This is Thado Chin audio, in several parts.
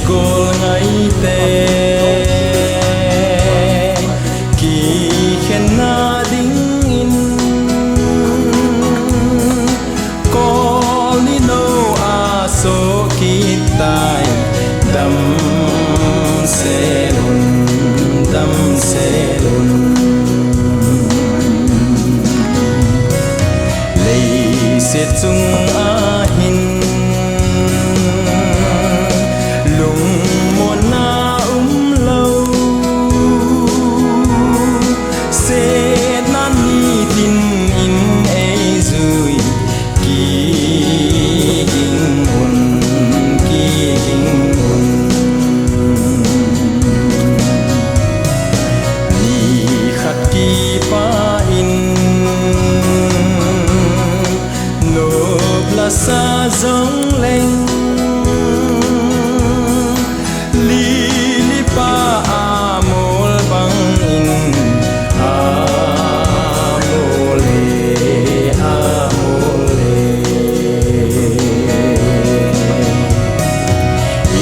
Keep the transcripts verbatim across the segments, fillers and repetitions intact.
Gol ngaite kikhenna dingin kol ni noa sohkit tai. Damsel un, damsel un. Leiset chunga hin lungmonna umlou, setna nitin in eijui, kiging un, kiging un. Nikhat kipah in nop lasa jongleng, lili pa amol bangin amol e, amol e.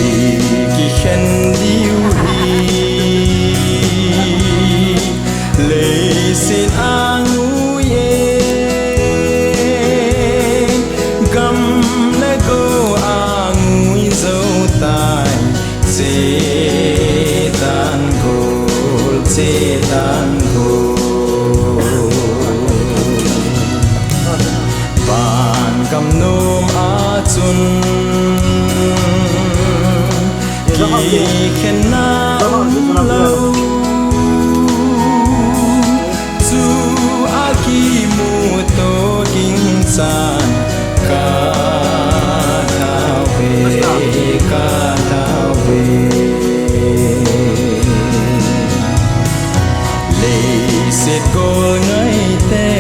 Ikikhen diu hi leiset angui e, gam le go angui jou tai. Chetan gol, chetan gol. Vangam nom a chun kikhenna umlou, chua kimuto ging chan ka tao ve, ka tao ve. Leiset gol ngaite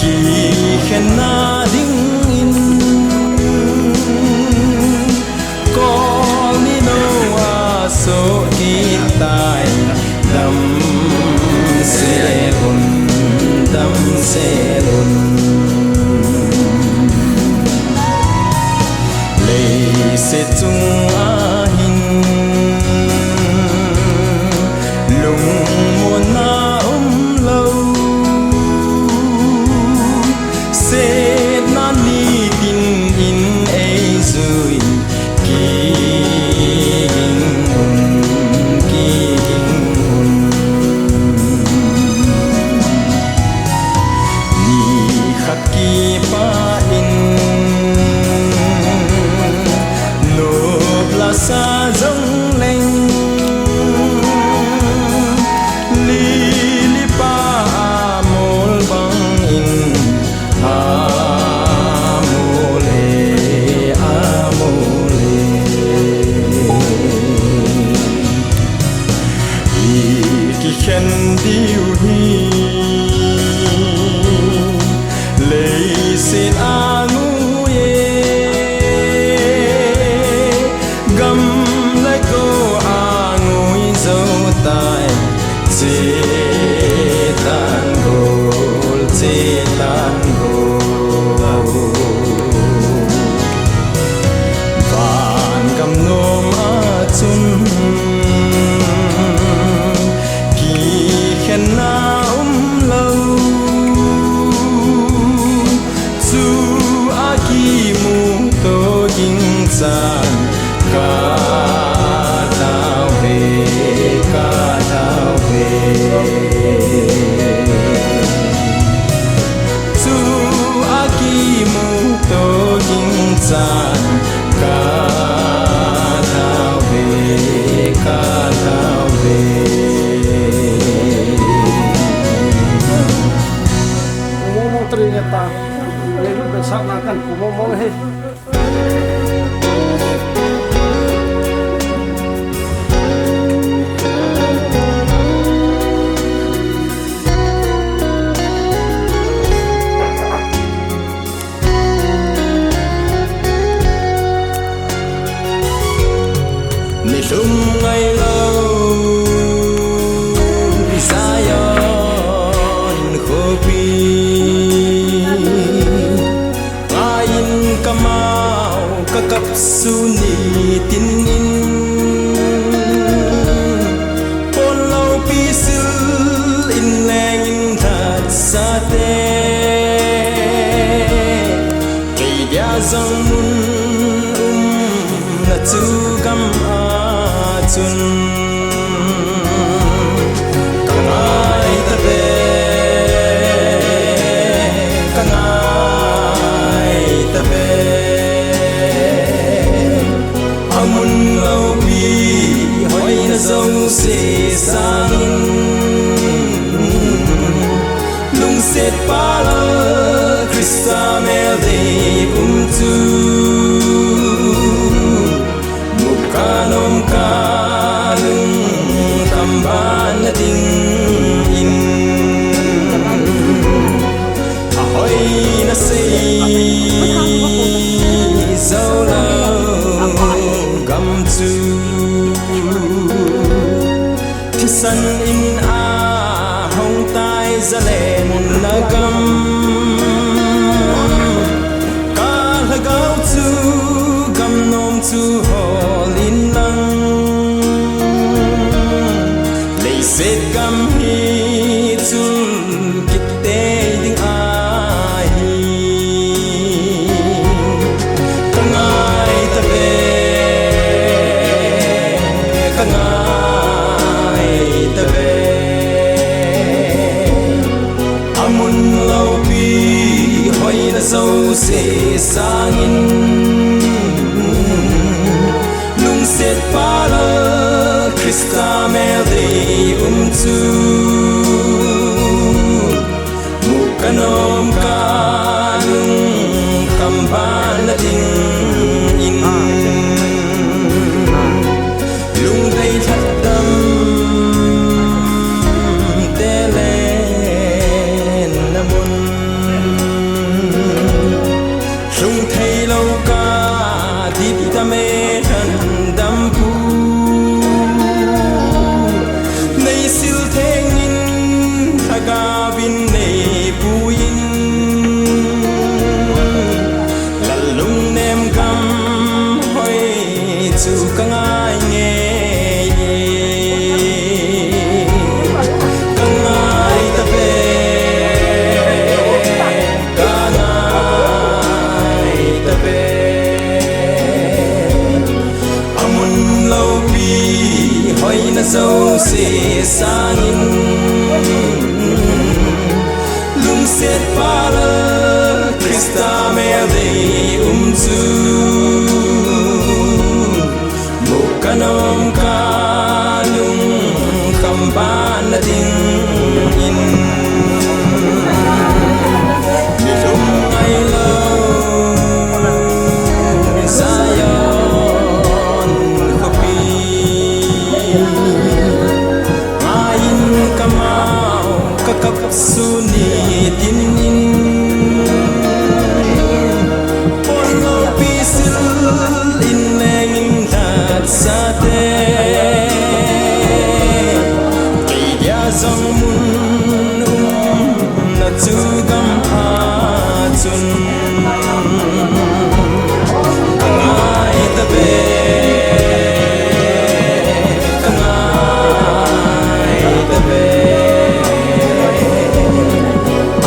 kikhenna dingin kol ni noa sohkit tai. Damsel un, damsel un. Leiset chunga hin lungmonna umlou, setna nitin in eijui, kiging un, kiging un. Nikhat kipah in nop lasa jongleng, lili pa amol bangin amol e, amol e. Ikikhen diu hi leiset angui e, gam le go angui jou tai. Chetan gol, chetan gol. Vangam nom a chun kikhenna umlou, chua kimuto ging chan ka tao ve, ka tao ve. Chua kimuto ging chan ka tao ve, ka tao ve. Mong mong teri neta, leilut besa na kan ku mong mong he. Nilhum ngailou Zion khopi, ngaiyin kamau Kapsu nitin in, pon loupi sil in leng in lhat sate, kei dia jong mun umna chu gam a chun ka ngai ta ve, ka ngai ta ve. Amun loupi hoina jouse sangin, lungset pal a Christa mel dei um chu, muka nomka lungkham ban na ding in, ahoina sei jou lou gam chu, thisan in ahung tai zalenna gam, ka lhagao chu gam nom chu hol in lang, leiset gam hi chun kit tei ding ahi. Ka ngai ta ve, ka ngai ta ve. Amun loupi hoina jouse sangin, lungset pal a Christa mel dei um chu, muka nomka lungkham ban na ding in, lungdei lhatdam te lenna mun, lhung thei lou ka dip dam e lhandam pu, nei sil theng in lhagao vin nei pui in, lal lungnem gam hoi chu ka ngai ngei e. Ka ngai ta ve, ka ngai ta ve. Amun loupi hoina jouse sangin, lungset pal a Christa mel dei um chu, muka nomka lungkham ban na ding in, mi lung ngai lou Zion khopi, ngai in ka mau ka kap su nitin in, pon loupi sil in leng in lhat sate, kei dia jong mun umna chu gam a chun, ka ngai ta ve, ka ngai ta ve.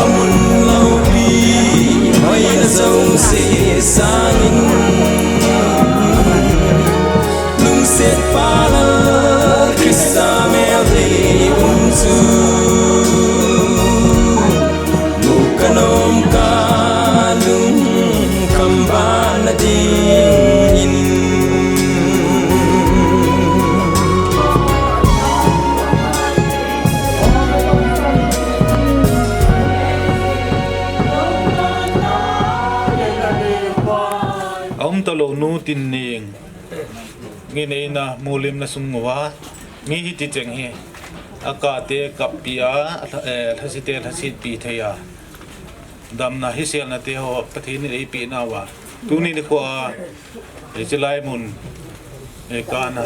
Amun loupi hoina jouse sangin, lungset pal a Christa mel dei um chu, muka nomka lungkham ban na ding in. A um talou nu Tinning, nginei na mulim na sung uva, mi hiti cheng hi, a kate kappi a, a lha-, eh, lhasite lhasetpi thei a, damna hiselna te ho Pathen in eipe nauva, tuni nikho a, eh, chilai mun, eh, kana,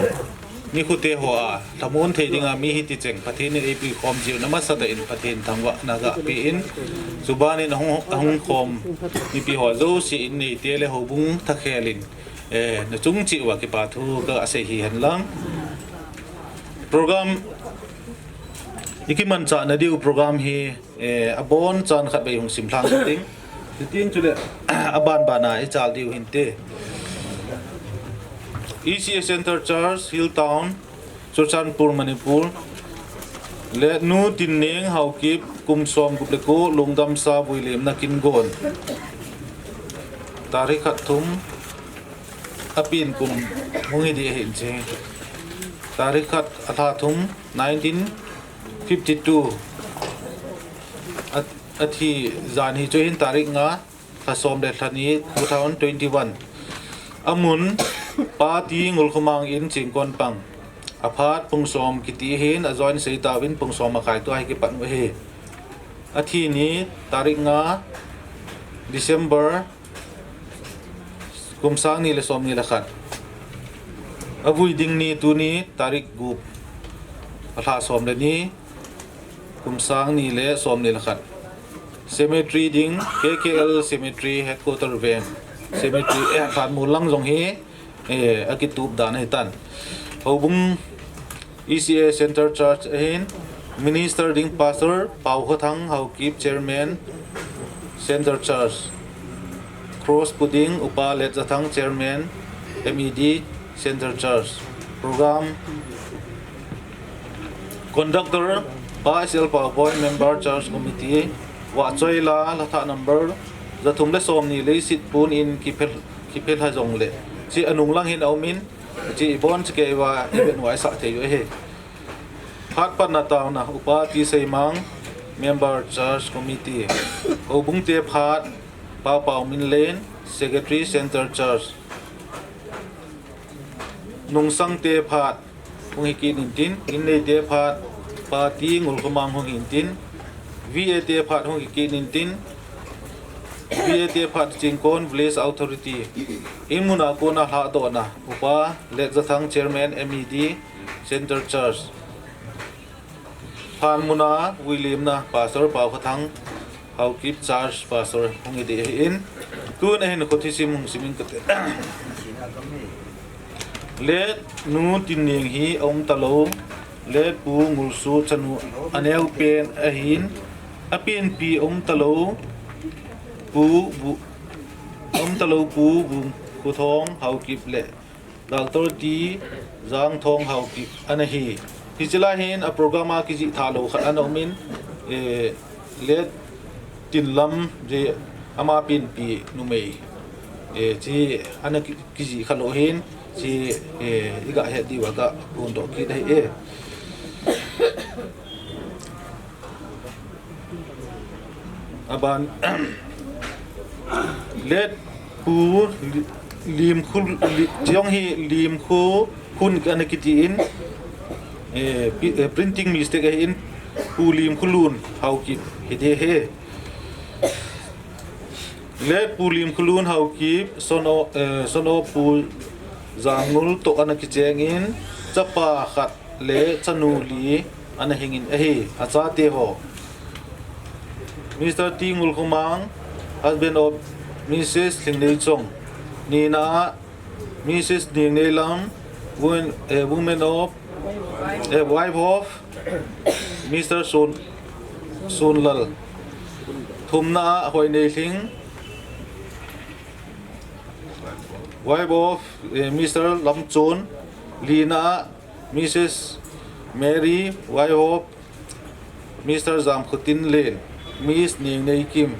nikho te hoa lhamon thei dinga mi hiti cheng Pathen in eipui khom jiu na masatah in Pathen thangvahna gape in, chuban in ahung, ahung khom mipi ho jouse in neite le houbung thakhel in, eh, nachung cheh uva kipa thu kasei hi henlang. Program, ikimanchah nadiu program hi, eh, abonchan khatvei hung simlhang ding. Chuteng chule, abanbana ichal diu hinte. E C A Centre Church, Hill Town, Churachandpur, Manipur. Le Nu Tinneng Haokip, kum som gup le ko, Lungdamsa Vuilimna Kingon. Tarik khat thum, apen kum hung hi ding ahin che. Tarik khat, alha thum, nineteen fifty-two. A, athi jan hi chu hin tarik nga, lha som le lha ni, two thousand twenty-one. Amun, Pa T. Ngulkhomang in Chingkon pang. Aphat pung som kiti hin, ajoin seitauvin pung som makai tua hi kipat u ahi. Athi ni, tarik nga, December, kum sang ni le som ni le khat. Avui ding ni tuni tarik gup, alha som le ni, kum sang ni le som ni le khat. Cemetery ding, K K L Cemetery, Headquarter Veng Cemetery, eh, Lhanmol lang jong hi, eh, akitup dan ahitan. Houbung, E C A Centre Church ahin, Minister ding Pastor Paokhothang Haokip, Chairman, Centre Church. Cross pu ding Upa Letjathang, Chairman, M E D, Centre Church. Program Conductor, Pa S L Paoboi, Member, Church Committee. Vahchoi la, lhathah number jathum le som ni leiset pun in kiphe, kiphelha jongle, chi anung lang hin aumin, chi ibon chi keiva, iben uva isah thei u ahi. Phat patna taona, Upa T. Seimang, Member, Church Committee. Houbung te phat, Pa Paominlen, Secretary, Centre Church. Nungsang te phat, hung hi kit intin, innei te phat, Pa T. Ngulkhomang hung hi intin, V A te phat hung hi kit intin, V A te phat Chingkon Village Authority. Inmun a kona lhadohna, Upa Letjathang, Chairman, M E D, Centre Church. Lhanmol a vuilimna Pastor Paokhothang Haokip, Church Pastor hung hi ding ahin. Tun ahin kho thisim hung simin kate. Late Nu Tinneng hi aum talou, late Pu Ngulsho chanu aneopen ahin, apenpi aum talou, Pu Bu, aum talou Pu Bungkhothong Haokip le Doctor T. Jangthong Haokip ana hi. Hiche lai hin a program a kijih tha lou khat ana umin, eh, late Tinlam je ama penpi numei, eh, chi ana ki, kijih kha lou hin, chi, eh, iga het diu a kaphondoh kit ahi e. Aban, late Pu Li, Limkhu, Li, chong hi Limkhu Hun ana kiti in, eh, pi, eh, printing mistake ahin, Pu Limkhulun Haokip hi ding ahi. Late Pu Limkhulun Haokip, son of, eh, son of Pu Jangngul toh ana kicheng in, chapa khat le chanu li ana hing in ahi, achate ho. Mister T. Ngulkhomang, husband of Missus Lhingneichong, nina a Missus Ningneilam, woman, eh, woman of, eh, wife of Mister Sun, Sunlal. Thumna a Hoineilhing, wife of, eh, Mister Lamchon. Lina a Missus Mary, wife of Mister Jamkhotinlen, Miss Ningneikim,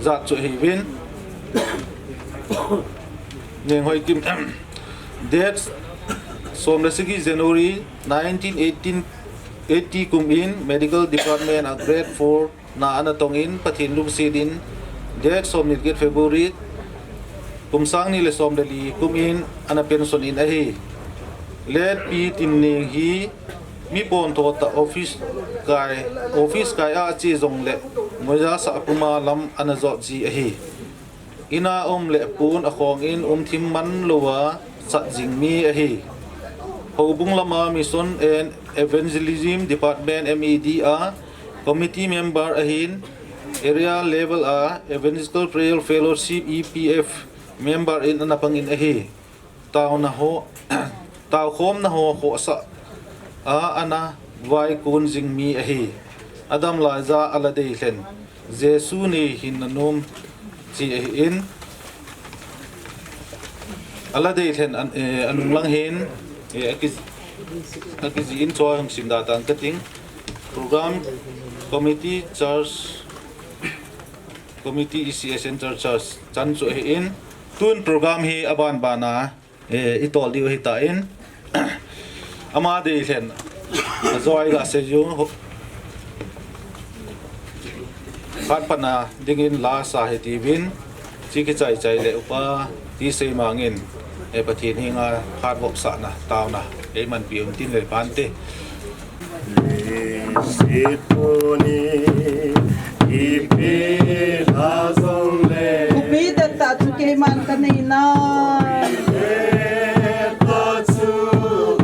jat chu ahiuvin, Ninghoikim. Date som le sagi January nineteen eighteen, eighty kum in Medical Department a grade four na ana tong in Pathen lungset in date som ni le get February kum sang ni le som le li kum in ana pension in ahi. Late Pi Tinning hi mi pontho tah, office kai, office kai a ache jongle moija sah puma lam ana jot ji ahi. Ina um le pon akhong in um thim man louva sat jing mi ahi. Houbung lama Mission and Evangelism Department, M E D, a committee member ahin, area level a Evangelical Prayer Fellowship, E P F, member in ana pangin ahi. Tauna ho, taukhomna ho khohsah a ana vaikun jing mi ahi. Adam laija ala deilhen Jesu nei hin anom chi ahin, ala deilhen an, eh, anung lang hin, eh, aki, akiji in choi hung sim da tang kating. Program Committee Church, Committee E C A Central Church chan chu ahin. Tun program hi aban bana, eh, i tol diu ahi tan, ama deilhen, a joi ga se ju, ho-, khat pana dingin la sa hi tiuvin, chi kichai chai le upa ti sei mangin, eh, Pathen henga khat vop sahna, tauna, ei manpi un tin le pante. Situni, ipi la jong le. Upi detta chu keiman kanei na. Detta chu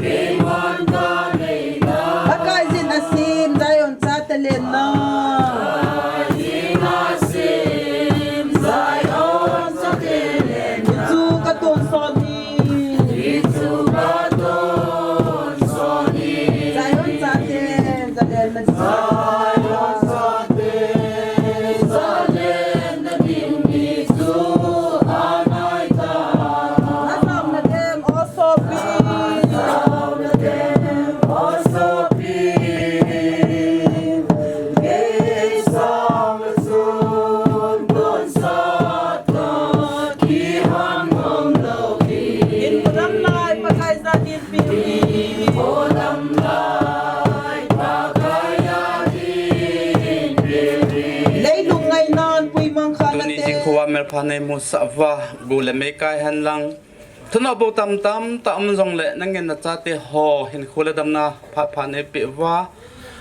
keiman kanei na. Pakai jin asim, Zion chate len na. Pakai jin asim, Zion chate len na. Chu katonsot ni. Leilung ngainan puimang kha. Tuni jingkhoa melpha nei musah uva, gu le mei kai hen lang. Thunoh bou tamtam tah um jongle nangin nachate ho hinkho le damna phat pha nei peh uva.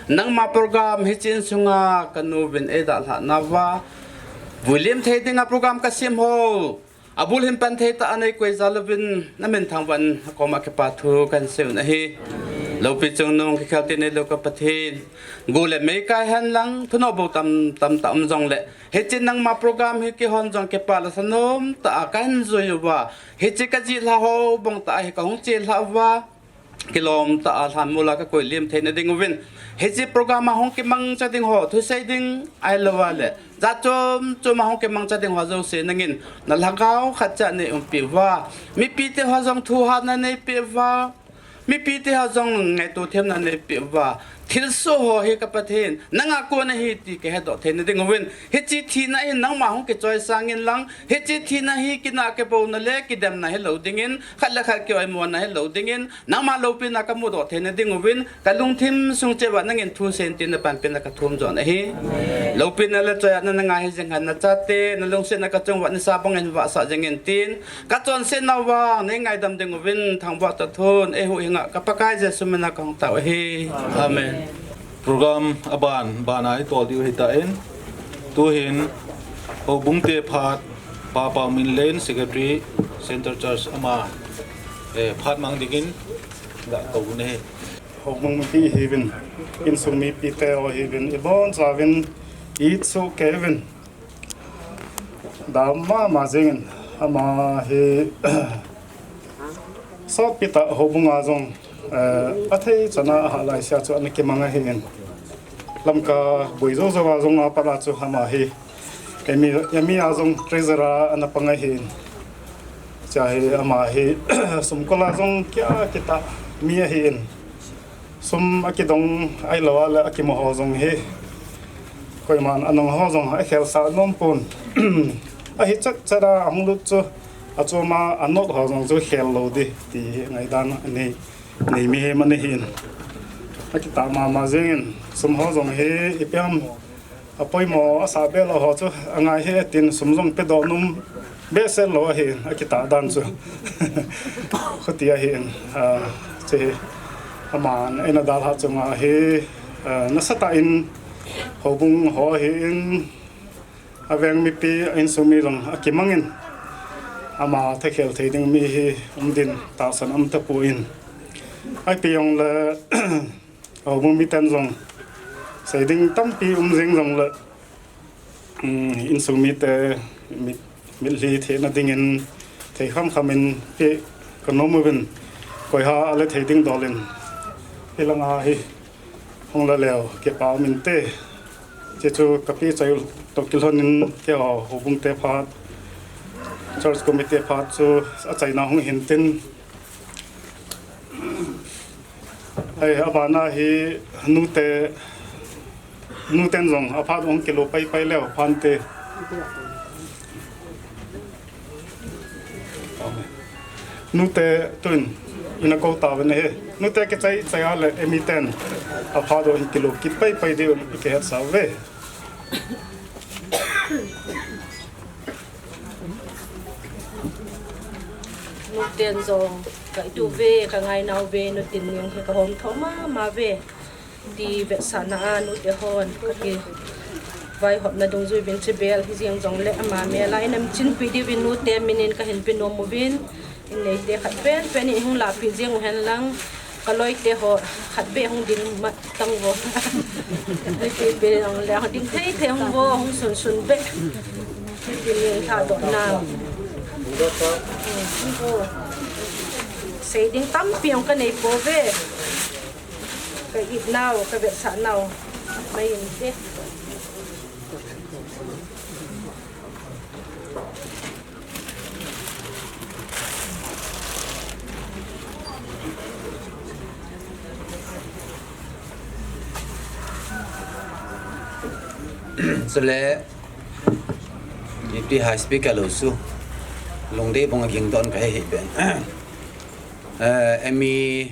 Nangma program hiche insunga kanu vin eidalhah nauva, vuilim thei dinga program kasem ho. Abul hin pan thei tah a nei koi jal uvin, namin thangvah in akoma kipa thu kahin sei un ahi. Loupi chungnung kikhel teni lou ka Pathen. Gu le mei kai hen lang, thunoh bou tamtam tah um jongle. Hiche nangma program hi kihon jong kipa le sanom tah a kahin jui uva. Hiche kajih lha ho bang tah a hi kahung che lha uva. Kilom tah a lhanmola kakoi lim theina ding uvin. Hiche program a hung kimangcha ding ho, thusei ding ahilouva le jat chom chom a hung kimangcha ding ho jouse nangin nalhagao khatcha nei umpi uva. Mipite ho jong thuhatna nei peh uva. Mipite ho jong ngaito themna nei peh uva. Thilsoh ho hi ka Pathen, nanga kon ahi ti kihedoh theina ding uvin. Hiche thina hin nangma hung kichoisang in lang. Hiche thina hi kinah kipouna le kidemna hilou dingin, khat le khat kioimona hilou dingin, nangma loupina kamudoh theina ding uvin, kalungthim sung cheh uva nangin thusei in tin napanpina kathum jon ahi. Loupina le choiatna nangai hijing hen nachate, nalungsetna kachung uva nisa bangin vahsah jing in tin, kachonsetna uva vang neingaidam ding uvin, thangvah toh thon, eihuhhinga ka Pakai Jesu mina kahung tao ahi. Amen. Program aban bana i tol diu ahitan, tuhin houbung te phat, Pa Paominlen, Secretary, Central Church ama, eh, phat mang dingin ga kou u ahi. Houbung mipi hiuvin, insung mipite ho hiuvin, ibonchauvin, isuhkei uvin. Dam mama jingin, ama hi, sotpi tah houbunga jong, eh, athei chana ahah laisea chu ana kimang ahin. Lamka boi jou jouva jong apat a chu ama hi, M E, M E a jong treasurer ana pang ahin. Chua hi ama hi, sumkol a jong kia kitah mi ahin. Sum akidong ahilouva le akimu ho jong hi, koiman anung ho jong akhelsah nom pon. Ahi chet chet a ahung lut chu, achoma anot ho jong chu khel lou ding ti hi ngaidan anei, nei mihem ana hin. Akitah mama jingin, sum ho jong hi ipi ham, apoimo asah be lou ho chu angai hih e tin sum jong pedoh nom behseh lou ahin, akitah dan chu. Khuti ahin, ah, hiche hi aman eina dalhah chunga hi, ah, nasatah in houbung ho ahin, aveng mipi, a insung mi jong akimangin, ama thakhel thei ding mi hi um din tahsan aum tapon. Ahi, ipi jongle, houbung miten jong sei ding tampi um jing jongle, um, insung mite mit, mitlhi theina dingin thei khamkham in pe kanom uvin, koiham ale thei ding dol in, hilanga hi hung la leu kipa um inte. Hiche chu kapi chai u toh kilhon in keiho houbung te phat, church committee phat chu achaina hung hin tin, ahi, abana hi nute, nuten jong aphat hung kilo paipai leu phante. Nute tun ina kou tauvin ahi. Nute kichai chai a le, emi ten aphat hung kilo kit paipai diu ikihetsah uve. Nuten jong ka itu ve, ka ngainau ve, nu Tinniang hi ka hom tho mama ve. Ti vetsahna a nute hon ka kivaihopna dungjui uvin chibel hi jeng jongle ama mel a inam chinpui diuvin nute minin kahin pe nom uvin. In neite khat pen pen in hung lahpeh jeng uhen lang, ka loite ho khat beh hung ding mat tang vo. Hiti pe jongle hung ding thei thei hung vo, hung sun sun beh. Hiti nin thadohna. Hung vo. Sei ding tampi hung ka nei pouve. Ka it nau, ka vetsah nau. Mai inte. Chule, iti high speaker lo su. Lungdei bang a ging don ka he hi ben. Eh, Emi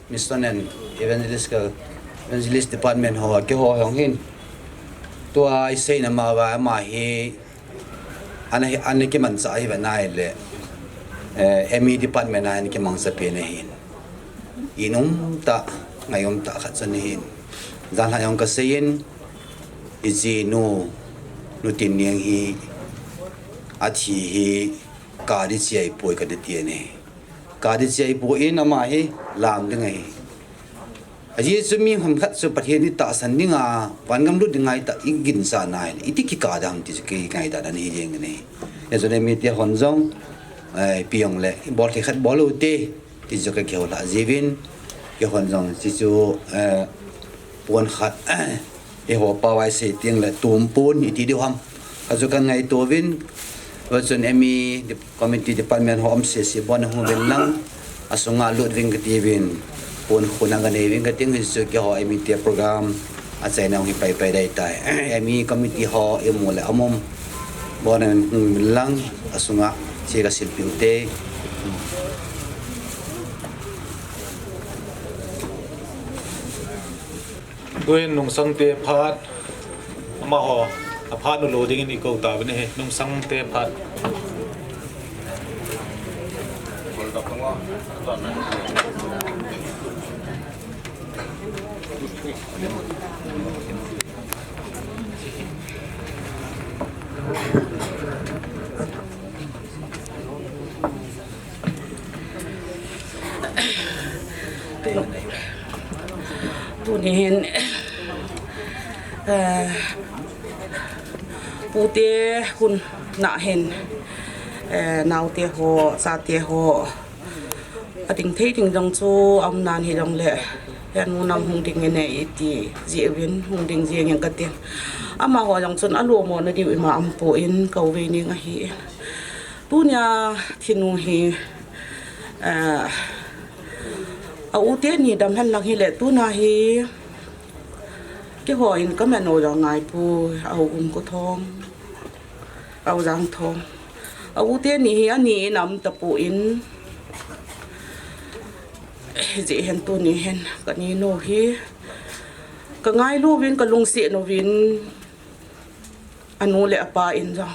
Mission and Evangelical, Evangelist Department ho, keiho jong hin. Tua i seina ma va, ama hi, ana hi, ana kimanchah hi va nai le, eh, M E Department a ana kimangcha pen ahin. Inum tah, ngai um tah khat chun ahin. Jan ha jong ka seiyin, i ji nu, nu Tinniang hi, athi hi, ka di chiai poi ka di ti ahi. Ka di chiai poi in ama hi lam ding ahi. Ajeh chu mi ham khat chu Pathen i tahsan ding a, vangam lut ding ngai tah i ginsa nai le, iti kikah dam ti chu kei ngai dan ahi jeng ne. Hijeh chun mite hon jong, eh, ipi jong le, bol thei khat bol u te, ti chu ka kihou lha jiuvin, kei hon jong, chi chu, eh, pon khat, Eiho pao a i sei teng le tum pon iti diu ham. Achu kan ngaito uvin, va chun M E dep-, committee department ho um sese bon hung uvin lang, asunga lut uvin kati uvin, pon khun a kanei uvin kati uvin, hichu keiho M E te program achaina hung hi paipai dai tai. M E committee ho imu le amu um bon hung uvin lang, asunga che kasilpeh u te. Tuin nungsang te phat, amaho, aphat u lo dingin i kou tauvin ahi, nungsang te phat. Tuni hin, eh, pute hun na hin, eh, naote ho, chate ho, ading thei ding jong chu aum nan hijongle, henu nam hung ding e iti jeh uvin hung ding jeng in kati. Amaho jong chun alomona diu ima um poi in ka u ve ning ahi. Tunia thinu hi, eh, a u teni dam hen lang hile, tuna hi keiho in ka man u jong ngai poi, a u um ko thong, a u jang thong. A u teni hi ani in aum tapoi in, hijeh hin tuni hin ka ninu hi ka ngailu uvin, ka lungset uvin, anu le apa in jong.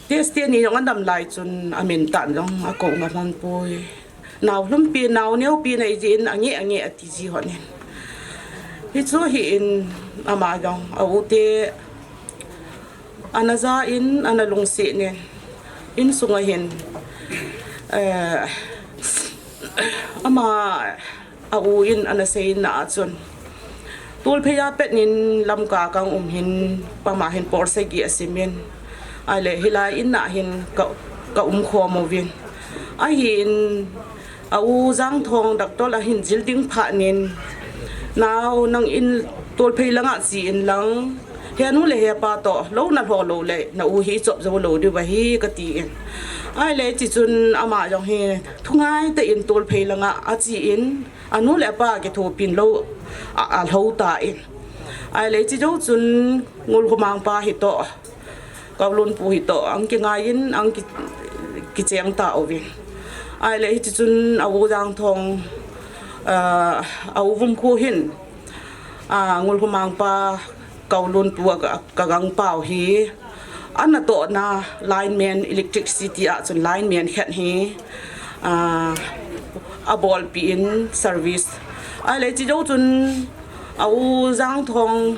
Test teni jong adam lai chun amin tan jong akou ngam hon poi. Nao lhumpi, nao neopi nei jeh in ange, ange ati ji hon in. Hichu hi in ama jong, a u te ana ja in, ana lungset in. Insunga hin, eh, ama A u in ana seina a chun, Tualphei a pet in Lamka kang um hin, pama hin por sagi a simin, ahile hilai in a hin ka, ka um khom uvin. Ahin, a u Jangthong doctor a hin jil ding phat in, nao nang in Tualphei langa chi in lang, he nu le he pa to, lo na lho lo le, na u hi chop jo lo diu ahi ka ti in. Ahile chi chun ama jong hi, thungai tah in Tualphei langa a chi in, a nu le a pa kithopin lo, a, a lho ta in. Ahile chi jo chun Ngulkhomang pa hi to, Kaolun pu hi to, ang kingai in, ang ki, kicheng ta uvin. Ahile hi chi chun a u Jangthong, ah, a u Vumkhu hin, ah, Ngulkhomang pa Kaolun pu a ka, ka gang pau hi, ana tohna lineman, electricity a chun lineman khat hi, ah, a bolpi in service. Ahile chi jo chun a u Jangthong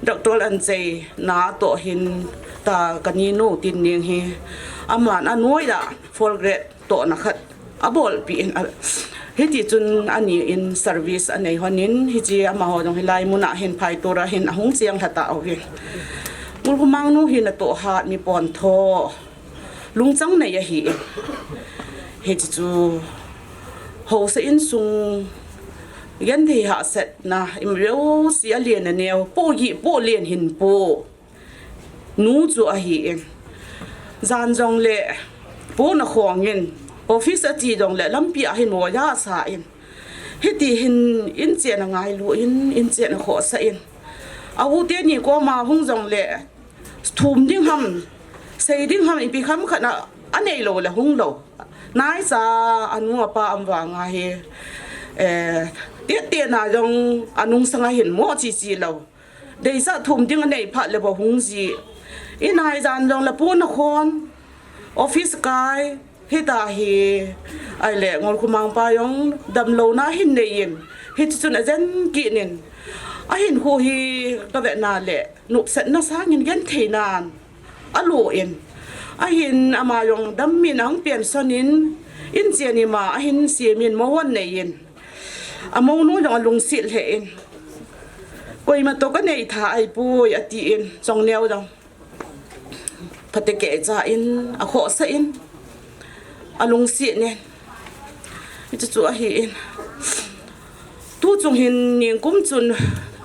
doctor an cheina toh hin ta ka ni nu Tinning hi, aman a noi a fourth grade tohna khat a bolpi in a, hiti chun ani in service a nei hon in, hichi amaho jong hilai mun a hin phaitur a hin a hung cheng lha ta uvin. Ngulkhomang nu hi na toh hat mi pon tho, lungchang nei ahi in. Hichi chu haosa insung genthei hahsatna, im reu si a len a neo, po gi po len hin po nu chu ahi in. Jan jong le po na khong in, office a chi jong le lampi a hin mo ya sa in. Hiti hin in chen a ngailu in, in chen a khosa in. A u teni koma hung jong le, thum ding ham, sei ding ham, ipi kham khat a, a nei lo le hung lo. Nai cha a nu a pa am vang a hi, eh, te te na jong a nung sang a hin mo chi chi lo. Deisah thum ding a nei phat le bou hung ji. I nai jan jong le po na khon, office kai, hita hi, ahile Ngulkhomang pa jong damlouna hin nei in, hiti chun a jen kit in. A hinkho hi ka vetna le, nopsatna sangin genthei nan a lo in. Ahin ama jong dam in a hung pension in, in chen ima a hin siam in mo a nei in. A monu jong a lungset lheh in. Koima toh ka nei tha ahi poi a ti in, Chongneo jong. Phatecha in, a khosa in, a lungset in. Hichu chu ahi in. Tu chung hin ningkum chun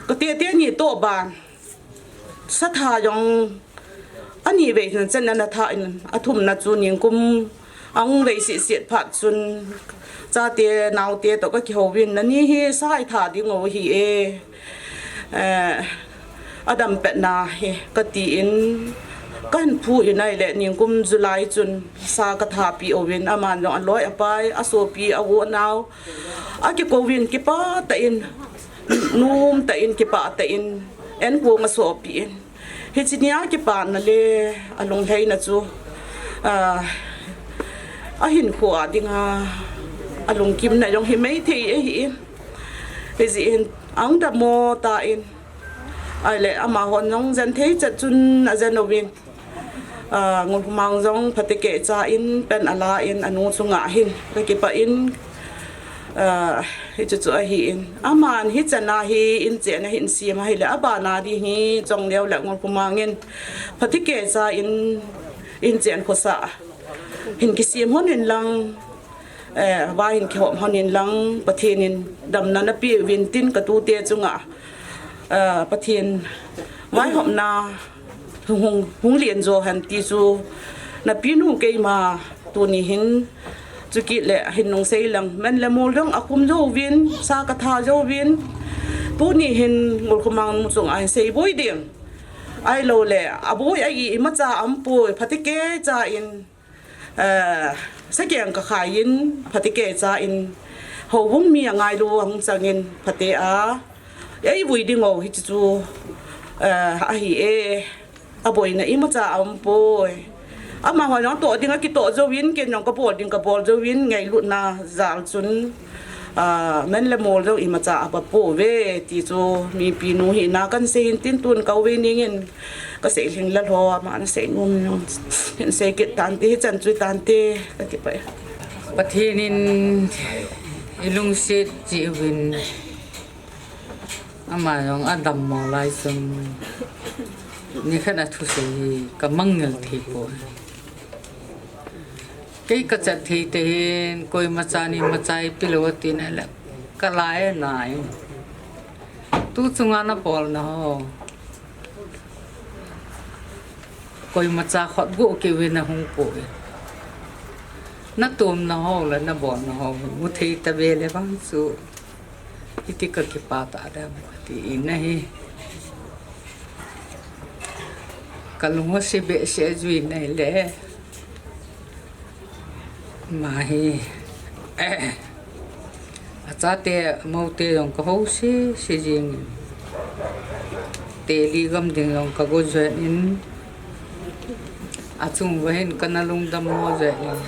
ka tete ni toh ban. Satha jong ani vei chan chan ana tha in, a thumna chu ningkum a hung vei sih sih phat chun chate naote toh ka kihouvin, nani hi sa i tha ding u hi e, eh, a dam pet na hi ka ti in, ka hin phu in ahile ningkum July chun sa ka tha pi uvin, aman jong a loi a pai, a sopi a u a nao, a kikou in kipah tah in, nom tah in, kipah tah in, en kong a sopi in. Hichi nia kipana le a lunglhaina chu, ah, a hinkho a dinga a lungkimna jong hi maithei ahi in. Hijeh in a hung dammo ta in. Ahile amahon jong jen thei chet chun a jen uvin. Ah, Ngulkhomang jong phatecha in pen a la in a nu chunga hin ka kipah in, ah, hichu chu ahi in. Aman hichan a hi in chen a hin siam ahile, a bana ding hi Chongneo le Ngulkhomang in phatecha in, in chen khosa hin kisiam hon in lang, eh, va hin kihom hon in lang, Pathen in damna na pe uvin tin ka tute chunga, eh, Pathen vaihopna hung, hung, hung lien jo hen ti chu na pinu keima tuni hin chu kit le hin nung sei lang, men le mol jong a khum jo uvin, sa ka tha jo uvin, tuni hin Ngulkhomang nu chunga hin sei boi ding. Ahilou le, a boi a i imacha a um poi, phatecha in, eh, sakeng ka khai in, phatecha in, houbung mi a ngailu a hung chang in, phate a, ei vui ding u hichu chu, eh, ahi e, a boina imacha a um poi. Amaho jong toh ding a kitoh jo in, ken jong ka bol ding ka bol jo in, ngailutna jal chun, ah, men le mol jong imacha a pa pouve, ti chu mipi nu hina kan sei in tin tun ka u ve ning in ka sei lhing la lou, ama na sei nom in hin sei kit tan te, hichan chu tan te, ka kipah e. Pathen in Ilungset jeh uvin ama jong adammo lai chun nikhat a thusei hi kamangngil thei poi. Kei kachat thei tahin, koimacha ni machai pilou atin ahile, kalai nai. Tu chunga nabolna ho, koimacha khut gu keu hi nahung poi. Natomna ho le nabolna ho hi muthei tave le vang chu, hiti kakipah tah dem kati in ahi. Kalung asei behseh jui nahile, ama hi, achate amoute jong kahou sese jingin, Delhi gam ding jong kago jeng in, achung uva hin kana lungdammo jeng in,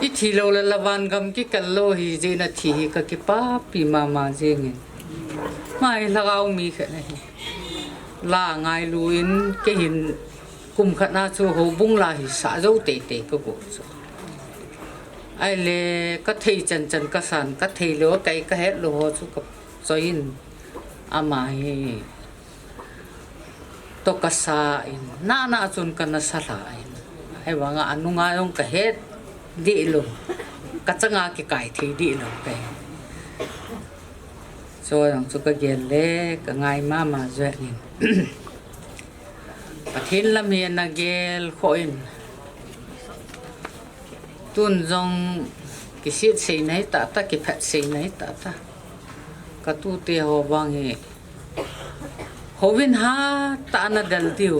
ithilou le la vangam kikal lou hijeh in athi hi kakipapi mama jengin, ama hi lhagao mi khat ahi. La ngailu in kei hin kum khat na chu houbung la hi sah jou teitei kago chu. Ahile kathei chanchan kasan, katheilou kai kahetlou ho chu kachoi in, ama hi toh kasa in, nana chun kana sa lha in. Ahivanga anunga jong kahet dehlou, kachanga kikai thei dehlou kahi. Chu jong chu kagel le kangai mama jeng in, Pathen lam hi nagel khoh in, tun jong kiset seina hi tahtah, kiphat seina hi tahtah, katute ho vang hi houvin hatah a nadel diu,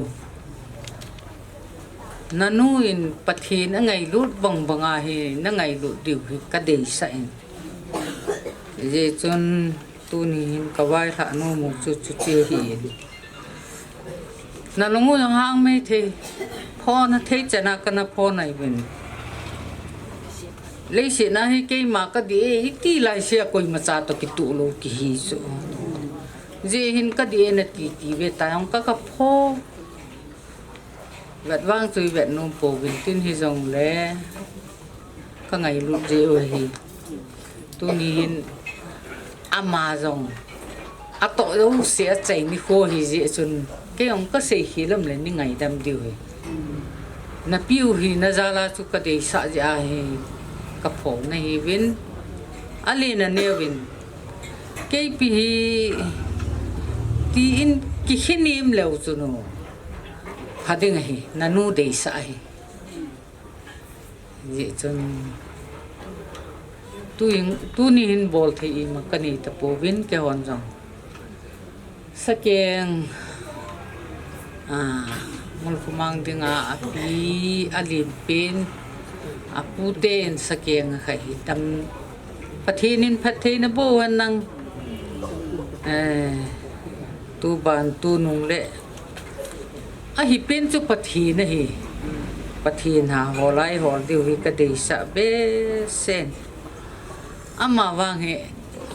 nanu in Pathen angailut bang banga hi nangailut diu hi kadeisah in. Hijeh chun tuni hin kavailhah nomu chu chuche ahin, nalung u jong hangmei thei, phona thei chana kana phonai uvin. Leiset na hi keima kadih e iti laisea koimacha toh kitoh lou kihi chu, hijeh hin kadih e nati ti ve ta jong ka, kapho vet vang chu ivet nom pouvin tin, hijongle kangailut jeh u ahi. Tuni hin ama jong atoh jouse achai nikho hijeh chun, kei jong kasei khel lom le nei ngaidam diu ahi. Napiu hi najal a chu kadeisah jeh ahi, kaphong nahiuvin, alen aneuvin, keipi hi tin kikhenem leu chun u, pha ding ahi, nanu deisah ahi. Hijeh chun tu in, tuni hin bolthei ima kanei tapouvin, keihon jong sakeng, a, Ngulkhomang dinga api, alenpen, apute in sakeng akhat hi tam, Pathen in phattheina boh hen lang, eh, tuban tunung le ahipen chu Pathen ahi. Pathen a hol a ihol diu hi kadeisah behseh in. Amavang hi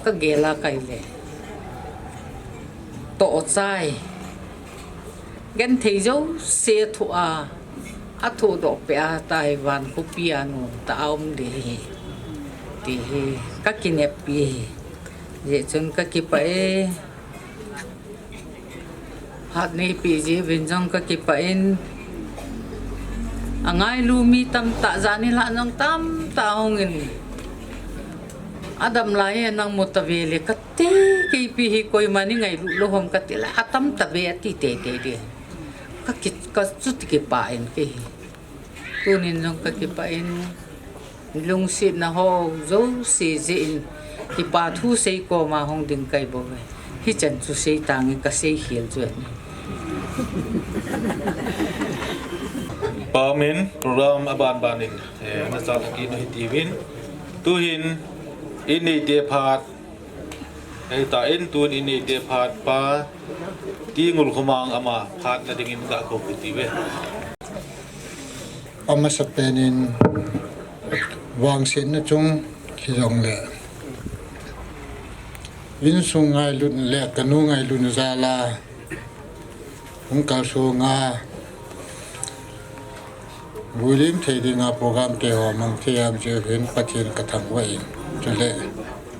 kagel a kaile, tohchai, genthei jouse thoh a, athohdoh peh a tahi van khopi a nomtah a um ding ahi, ti hi kakineppi ahi. Hijeh chun kakipah e. Phat neipeh jeh uvin jong kakipah in, angailu mi tamtah, jani lhah jong tamtah ahung in, adam lai hi nangmu tave le kate, keipi hi koiman eingailut lou ham kati le, atam tave ati teitei ding. Kaki, kachuti kipah in kei hi. Tunin jong kakipah in, lungsetna ho jouse jeh in, kipa thu sei koma hung ding kahi bouve. Hichan chu sei tange, kasei khel chu ahi. Pamin program abanbanin, eh, nachan kit u hitiuvin. Tuhin, in neite phat, Hita in tun in neite phat pa, T. Ngulkhomang ama phatna dingin gakoupi tiuve. Amasapen in vangsetna chung hijongle, insung ngailutna le kanu ngailutna jal a hung kalsong a, Builim thei dinga program te ho mang thei am jeh hin Pathen ka thangvah in. Chule,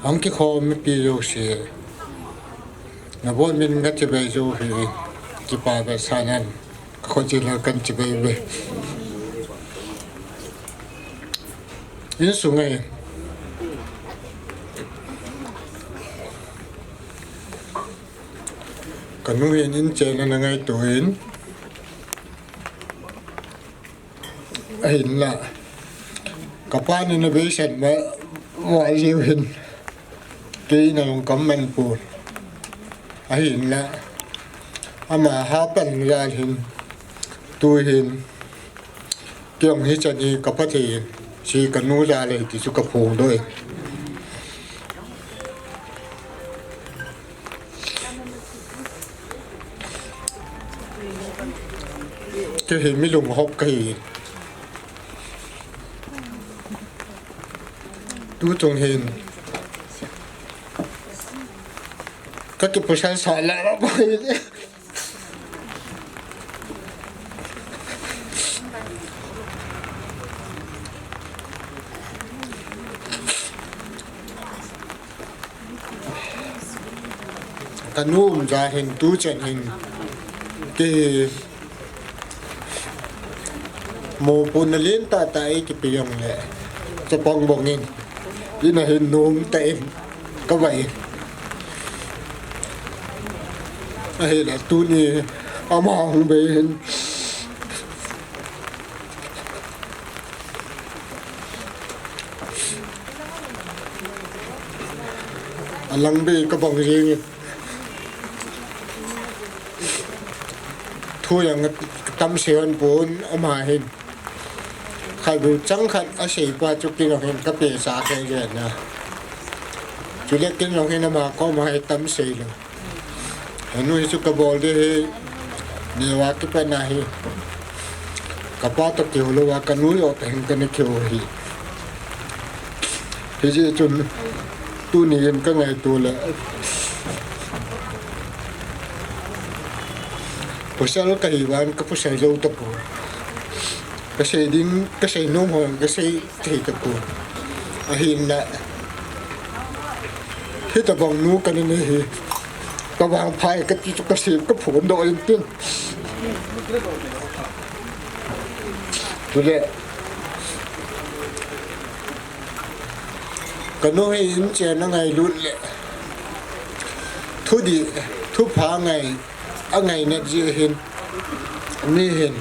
hung kikhom mipi jouse, nabon min kachibai jou hi, kipa vetsahnan, ka khochil a kahin chibai uve. Insung a hin, kanu hin in chenna ana ngaito in, ahinla, kapan in abeisan ma, ma jiu hin, kei in alungkam man pon. Ahinla, ama hapan jal hin, tu hin, kei jong hichan hi ka Pathen, hiche kanu jal ahi ti chu ka phongdoh e. Kei hi mi lunghop kahi. Tu chung hin, ka kipusal sah le, kanu um jal hin, tu chan hin, kei mopohna lentah tah eikipe jongle, chapang bang in, in a hin nomtah in kavah in. Ahile tuni ama hung bei hin, alang bei kabang jeng in. Thu jong tam sei hon pon ama hin. Khat bou chang khat asei pa chu kei jong hin kapehcha kei jeng na. Chule kei jong hin ama koma hi tam sei lou. Henu hi chu kabol ding hi, neo a kipat na hi. Kapa toh kihou lou a, kanu joh toh hin kana kihou hi. Hijeh chun, tuni hin kangaito le, pasal kahi vang, kapasal jou tapon. Kasei ding, kasei nom ho, kasei thei tapon. Ahinla, hitobang nu kana nei hi, kavangphat e kati chu kasei, kaphondoh in tin. Chule, kanu hi in chenna ngailut le, thudih, thupha ngai, angaina jeh hin, mi hin,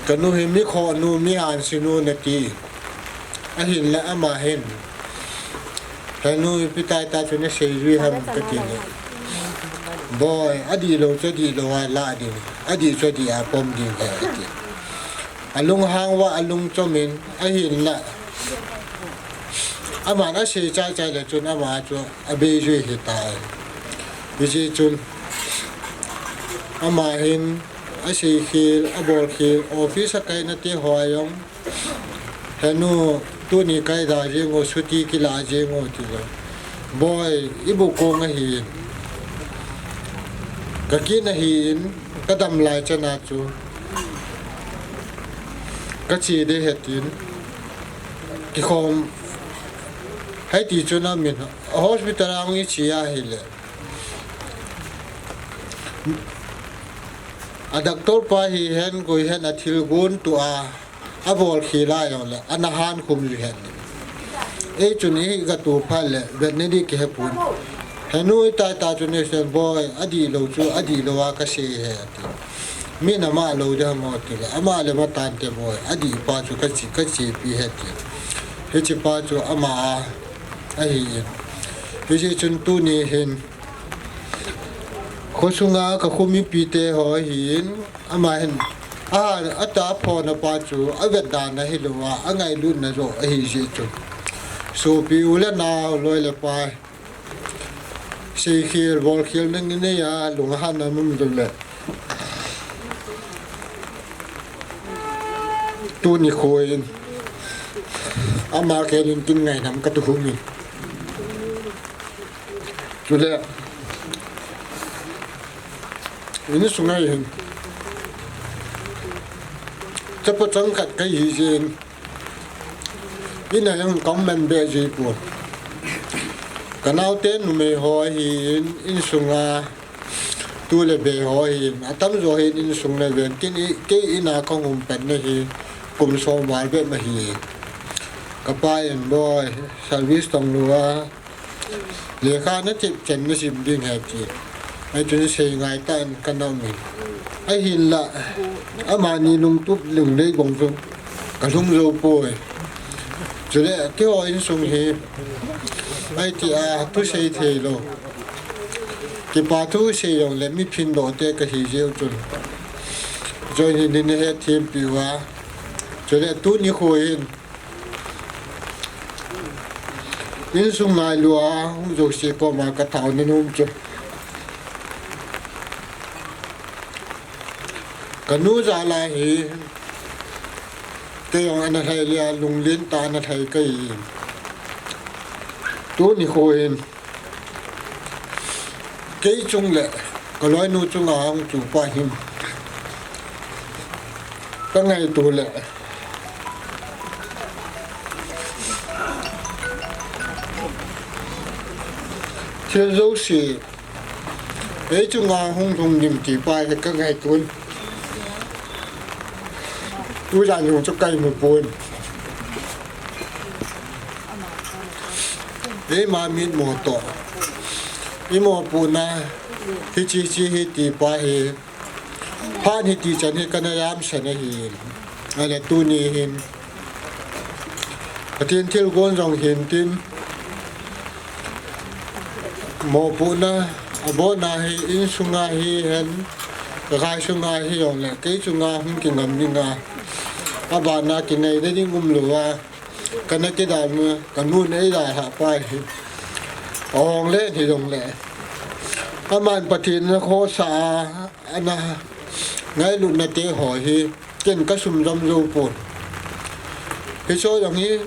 kanu hi mi khohnu, mi hansinu nati. Ahinla ama hin, henu ipi taitah chu nasei jui ham kati le, boi, adihlou chu adihlou a lah ding, adih chu adih a pom ding ahi ati. Alunghang uva alungchom in, ahinla, aman asei chaichai le chun ama chu abei jui ahitai. Hijeh chun, ama hin aseikhel, abolkhel, office a kaina te ho a jong, henu, tuni kaida jeng u, chutti kila jeng u tilou. Boi, ibu kong ahin, kakit ahin, kadam lai chana chu kache ding ahi tin, kikhom, hiti chun amin, hospital a hung iche ahile, a doctor pa hihen, koi hihen, athilgon tua, abolkhel a jongle, ana hankhum ji hen. Eichun iga to phat le, vetna ding kihepon. Henu itaitah chu neisen, boi, adihlou chu adihlou a kasei ahi ati. Min ama lou ding ham tile, ama le matante boi, adihpa chu kache, kachepi ahi ati. Hichepa chu ama a ahin. Hijeh chun tuni hin, khosunga kakho mipite ho ahin, ama hin, a, ata aphona pa chu avetdan ahilouva, angailutna joh ahijeh chun, sopi u le nao, loi le pai, seikhel, bolkhel nanei a, lunghanna um jongle, tuni khoin, ama khelin kin ngaidam katoh umin. Chule, insunga hin, Chapa chang khat kahi jin, ina jong kaman be ji pon. Kanaote numei ho ahin, insunga tu le be ho ahin, atamjo hin insung le ven, kei, kei ina kahung pan na hi kum som val be ma hi. Kapa in, "Boi, service tong lou a, lekha na thip chan na sim ding ahi," tin. Ahi chun sei ngai tan kana um in. Ahinla, amani lungtup lunglhai bang chu kalhung jou poi. Chule keiho insung hi, ahi tia, thusei thei lou. Kipa thusei jong le mi phin doh te kahi jeh chun, join hin nei hethem piu a. Chule tuni kho hin, insung ngailua hung jouse koma ka taona nom chu, kanu jal a hi kei jong ana lhai le a, lunglen tah ana lhai kahi. Tuni kho hin kei chung le kaloinu chunga hung chu pa hin ka ngaito le, thil jouse ei chunga hung lhung ding ti pa hi ka ngaito in. Tujan jong chu ka imu pon. Eima mitmo toh, imopohna hiche hiche hi ti pa hi, phat hiti chan hi kana jamsan ahi. Ahile tuni hin Pathen thilgon jong hin tin, mopohna, abohna hi insunga hihen, kakhai sunga hijongle kei chunga hung kingam dinga, abana kingaina ding umlouva, kana kidalna, kanun eidalhah pa hi ahong le hijongle, aman Pathen ana khohsah a, ana ngailutna te ho hi ken ka sumjom jou pon. Hicheho jong hi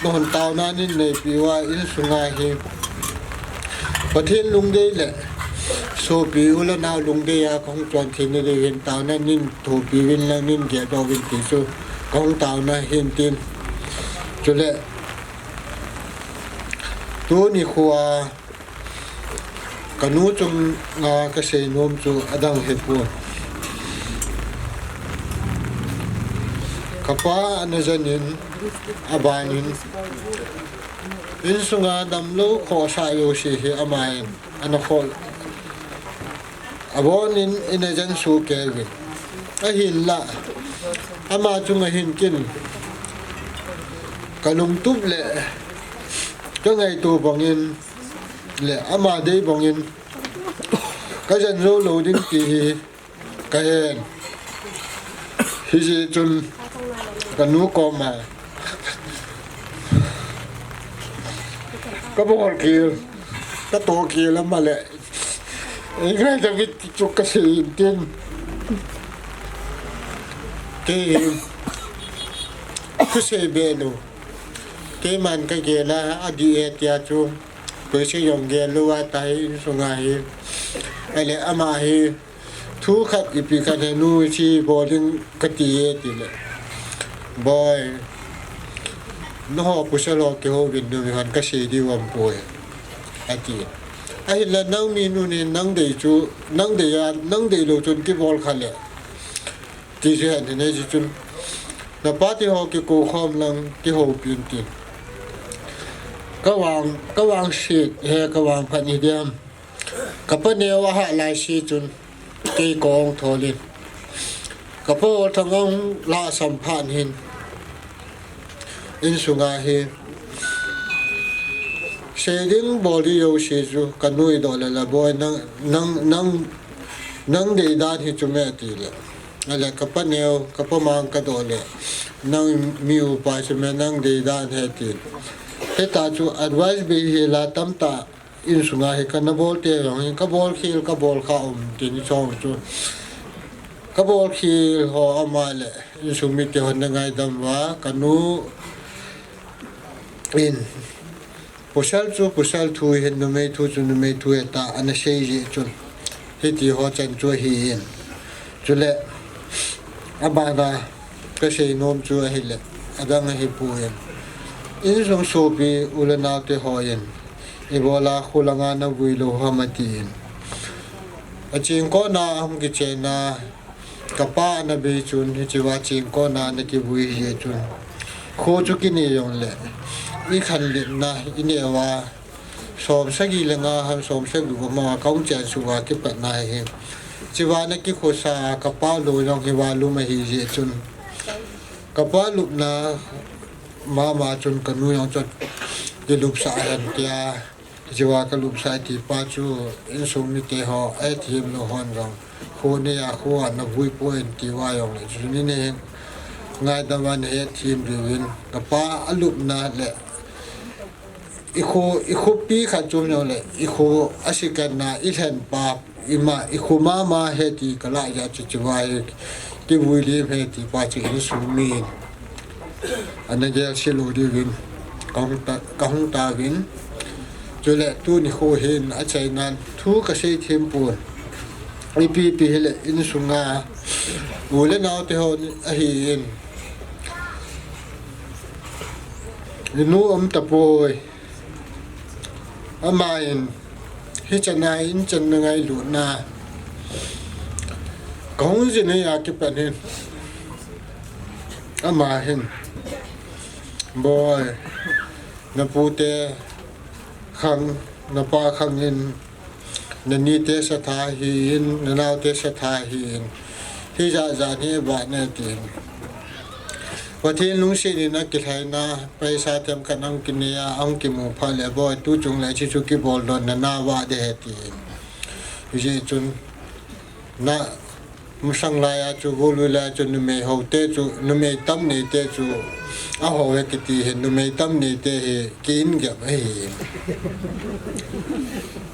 nahon taona nin neipiuva, insunga hi Pathen lungdei le sopi u le nao lungdei a kahung chon theina diuvin taona nin thopiuvin lang nin geldoh uvin ti chu kahung taona ahin tin. Chule tuni khoa kanu chunga kasei nom chu adang hipon. Kapa ana jen in, abanin, insunga damlou khohsah jouse hi aman ana khoh, abonin ina jen sohkei uvin. Ahinla, ama chunga hin ken kalungtup le kangaito bangin le ama dei bangin kajen jou lou ding ti hi kahen. Hijeh chun kanu koma kabol khel, katoh khel ama le, ei ngaidam in ti chu kasei in tin. Kei hi thusei be lou, keiman kagel a, adih e tia chu koisei jong gel louva tahi insunga hi. Ahile ama hi thu khat ipi khat henu hiche bol ding kati e tile, Boi, nangho pasal ho kihouvin, numei hon kasei diu aumpoi, ati. Ahinla nang minu nin nang dei chu, nang dei a, nang deilou chun kibol kha le ti chu hen, hinei chu chun, napate ho kikou khom lang, kihoupi in tin. Kavang, kavangset hi kavangphat hi diam. Kapaneo ahah laise chun kei kahung thol in, kapa Olthang ahung lahsam phat hin, insunga hi sei ding bol ding jouse chu kanu eidoh le, La Boi, nang, nang, nang, nang deidan hi chu me, atile. Ahile kapaneo, kapa Mang kadoh le, nang mi upa chu me, nang deidan hi, atin. Hita chu advice bei hila tamtah insunga hi kana bol te jong hi, kabol khel, kabol kha um tin, hicheho chu kabol khel ho ama le insung mite hon ana ngaidam uva, kanu in pasal chu pasal thu ahin, numei thu chu numei thu ahi tia ana sei jeh chun hitiho chan chu ahin. Chule abana kasei nom chu ahile, adang ahipoi. Insung sopi u le nao te hon, ibola kho langa navui lou ham atin. Achingkona ahung kichen a, kapa ana bei chun, hichea chingkona ana kivui jeh chun, kho chu kinei jongle, ikhan letna, ineh uva, som sagi le nga ham, som sagi le gup ma kahung chen suh uva kipat na hi. Chea ana kikhosa, kapa lou jong hi valum ahi jeh chun, kapa lupna mama chun kanu jong chun, kilupsah hen tia, chea kalupsah ti pa chu, insung mite ho, ahethem lou hon jong, kho neiya kho a navui poi tiuva jongle, chu ni ne ngaidam a nahethem diuvin, kapa alupna le, ikho, ikhopi khat chom jongle, ikho a second na ilhen pa, ima, ikho mama ahi ti kalah jeh chu chea hi kivui lim ahi ti pa chu insung min ana gel se lou diuvin kahung ta, kahung tauvin. Chule tuni kho hin achaina thu kasei them pon. Ipi ipi hile insunga u le nao te hon ahin, inu um tapoi. Aman, hichan a in channa ngailutna kahung jin a kipat hin, ama hin, Boi, napute khang, napa khang in, nanite satha ahin, nanaote satha ahin, hijat jat hi abah ne tin, Pathen lungset in akilhaina, paisa themkhat ahung kinei a, ahung kimu phat le, Boi, tuchung le hiche chu kibol lhon nana vah ding ahi tin. Hijeh chun, na, masang laiya chu, golui laiya chu, numei hote chu, numei tam neite chu, ahou e kiti hin, numei tam neite hi ki-in gep ahi.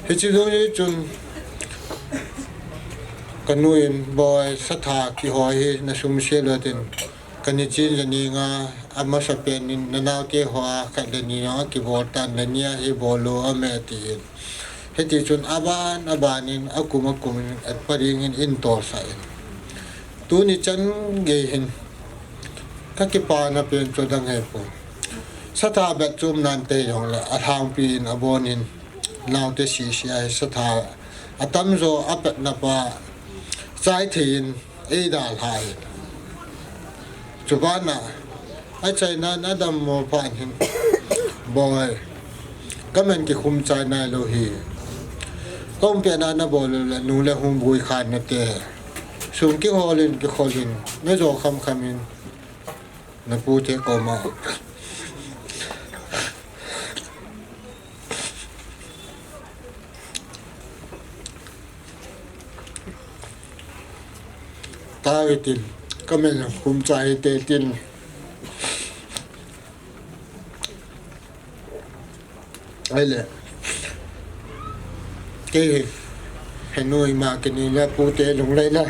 Hiche jong hi chun, kanu in, Boi, satha kihoi hi nasumse lou tin, kani chin jani nga, amasapen in nanaote hoa khat le ni jong akibol tan, nani a hi bol lou aume tin. Hitichun aban aban in, akum akum in, atpa ding in, in tolsah in. Tuni chan gei hin, kakipana pen chu adang ahipon. Satha bet chom nante jongle, alhangpi in abon in, naote sese a hi satha atamjo apetna pa chai thei in eidalha in. Chubana, achaina in adammo phat hin, Boi, kaman kikhum chai nailou hi. Kaum pet na nabol lou le, nu le hung boi khan nate. Sum kihol in, kikhol in, najo khamkham in, napute koma tao hitin, kaman khum chai hite tin. Ahile, kei hi, henu ima kini le pute lunglai la,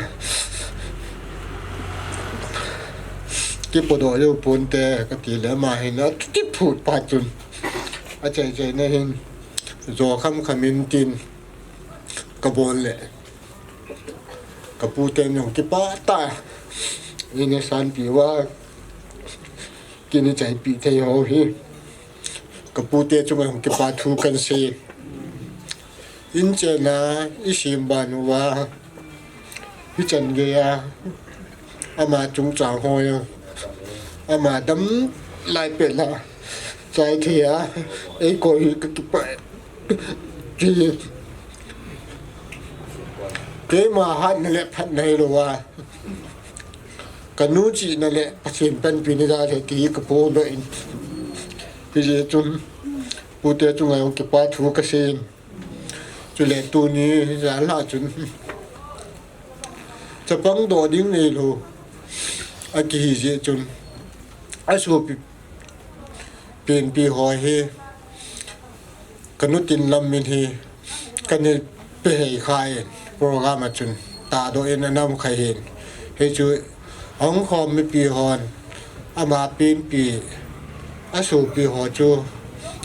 kipodoh jou ponte kati le, ama hin akiphut phat chun, achai chaina hin, jo khamkham in tin, kabol le, kaputen jong kipah tah a, ina sanpi uva, kini chaipi thei ho hi, kapute chunga jong kipa thu kahin sei. In chenna isem ban uva, hichan geiya, ama chungchang ho jong, ama dam lai pet la chai thei a, eikoi hi kakipah e. Keima hatna le phatna hilouva, kanu chihna le Pathen panpina jal ahi ti kaphondoh in. Hijeh chun, pute chunga jong kipa thu kasei in. Chule tuni janhi chun, chapang doh ding neilou akihi jeh chun, asopi penpi ho hi, kanu tin lam min hi, kana pehei khan, program a chun, tahdoh in ana um kha hin. Hichu, ahung khom mipi hon, ama penpi, asopi ho chu,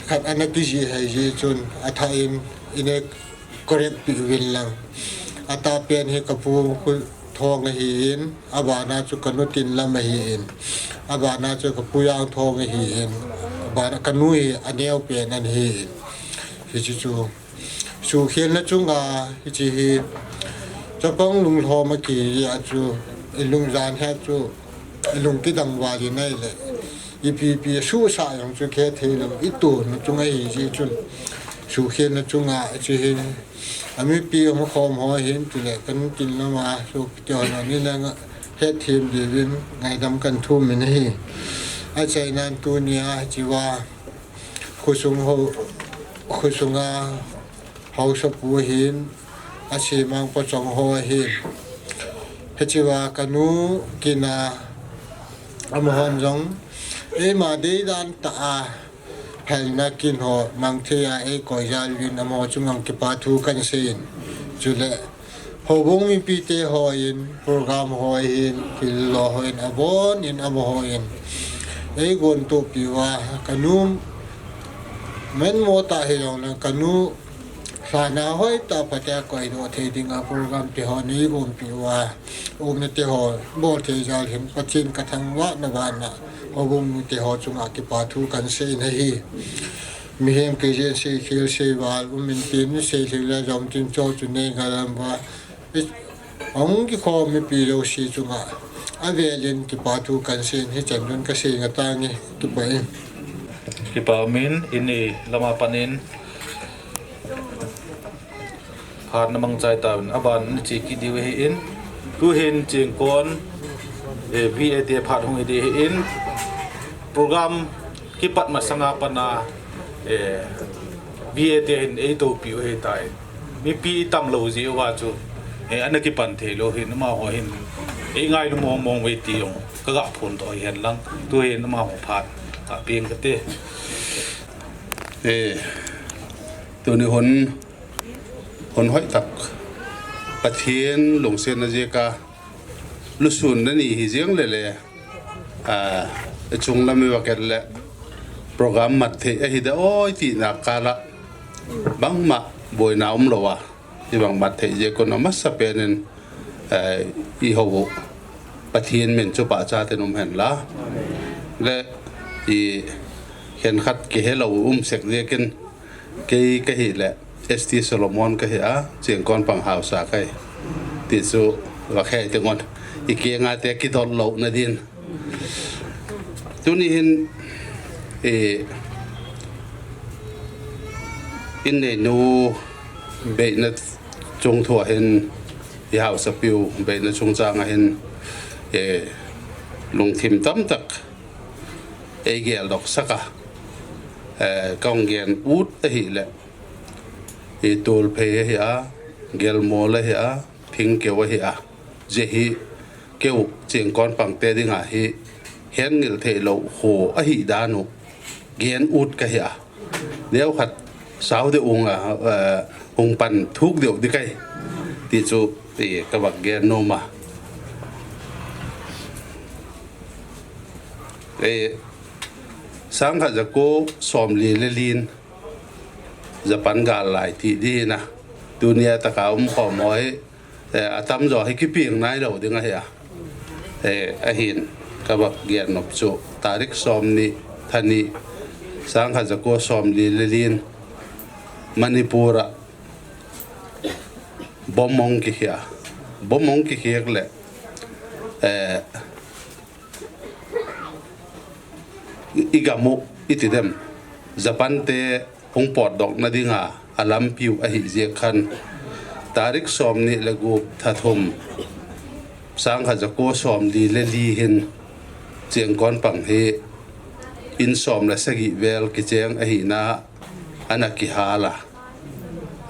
khat ana kijih hei jeh chun, athah in, ina correct peh uvin lang. Atahpen hi kapu khu, Thong ahin, abana chu ka nu Tinlam ahin, abana chu ka Pu Jangthong ahin, abana ka nu hi aneo pen ahin. Hiche chu, sukhelna chunga, hiche hi, chapang lunglhom a kija chu, i lungjan hi chu, i lung kidang val in ahile, ipi ipi suhsah jong chu khe thei lou, i tun chunga hi ji chun, sukhelna chunga, hiche hi, a mipi hung khom ho hin, tile, ka nu Tinlam a, sopite ho jong ni langa, hetthem diuvin, ngaidam kan thum in ahi. Achainan tunia, hichea, khosung ho, khosunga, haosapu hin, asemang pachong ho hin. Hichea, ka nu Kina, amahon jong, eima deidan tah a, phalna kin ho, mang thei a, eikoi jal uvin, amaho chunga kipa thu kan seiyin. Chule, houbung mipite hon, program ho hin, thil lo hon, abon in, amaho hin. Eigontohpi uva, ka nu, menmo tah hijongle, ka nu, lhana hoitah phatea koidoh thei dinga program te ho neigonpi uva, umna te ho, bol thei jal hin, Pathen ka thangvahna vana, houbung mite ho chunga kipa thu kan seiyin ahi. Mihem keijen seikhel seival, um intin, seilhing le jom tin cho chu neingaidam uva, ahung kikhom mipi jouse chunga, avelin kipa thu kan seiyin hichan chun ka seinga tange, kipah e. Kipa umin, in lama panin, phat na mangchai tauvin, aban na che kit diu ahin, tuhin Chengkon, eh, V A te phat hung hi ding ahin, program kipat masanga pana, eh, V A te hin eitoupiu ahitai. Mipi tamlou jeh uva chu, eh, ana kipan theilou hin, amaho hin, eingailu mong mong uve ti jong, kaga phondoh ahi henlang, tuhin amaho phat, kapeng kate. Eh, tuni hun, hun hoitah, Pathen lungsetna jeh a, lusunna ni hijeng lele, a, chunglam i va kit le, program mat thei ahi deh oi tina kala, bangma boina umlouva, hibang mat thei jeh a kon amasapen in, eh, i hou u, Pathen min chu pachat in um henlang. Le, i khenkhat kihelou um sek jeh in, kei kahile, S T Solomon kahi a, Chengkon pang haosa kahi. Ti chu, va khe te ngon. I kenga te kidot louna din. Tuni hin, eh, inneinu beina chung thua hin, i haosapiu beina chungchang a hin, eh, lungthim tamtah, eigeldoh saka, eh, kahung gen ut ahile, i Tolphei ahi a, Gelmol ahi a, Phingkeu ahi a, jeh hi keu Chengkon pangte dinga hi, hengil theilou ho ahi dan u, gen ut kahi a. Neokhat sao deh unga, eh, hung pan thuk deu ding kahi. Ti chu, ti kava gen nom a. Eh, sangkhat jako somli le lin, Japan gal lai ti ding ahi na. Tunia taka umkhom ho hi, eh, atamjo hi kipeng nailou ding ahi a. Eh, ahin, kava gen nop chu, tarik somni, thani, sangkhat jako somli le lin, Manipur a, bomb hung kikhia. Bomb hung kikhia le, eh, i gam u, iti dem, Japan te hung potdohna dinga, alampiu ahi jeh khan, tarik somni le gup, tha thum, sangkhat jako somli le li hin, Chengkon pang hi, in som le sagi vel kicheng ahina, ana kihal a.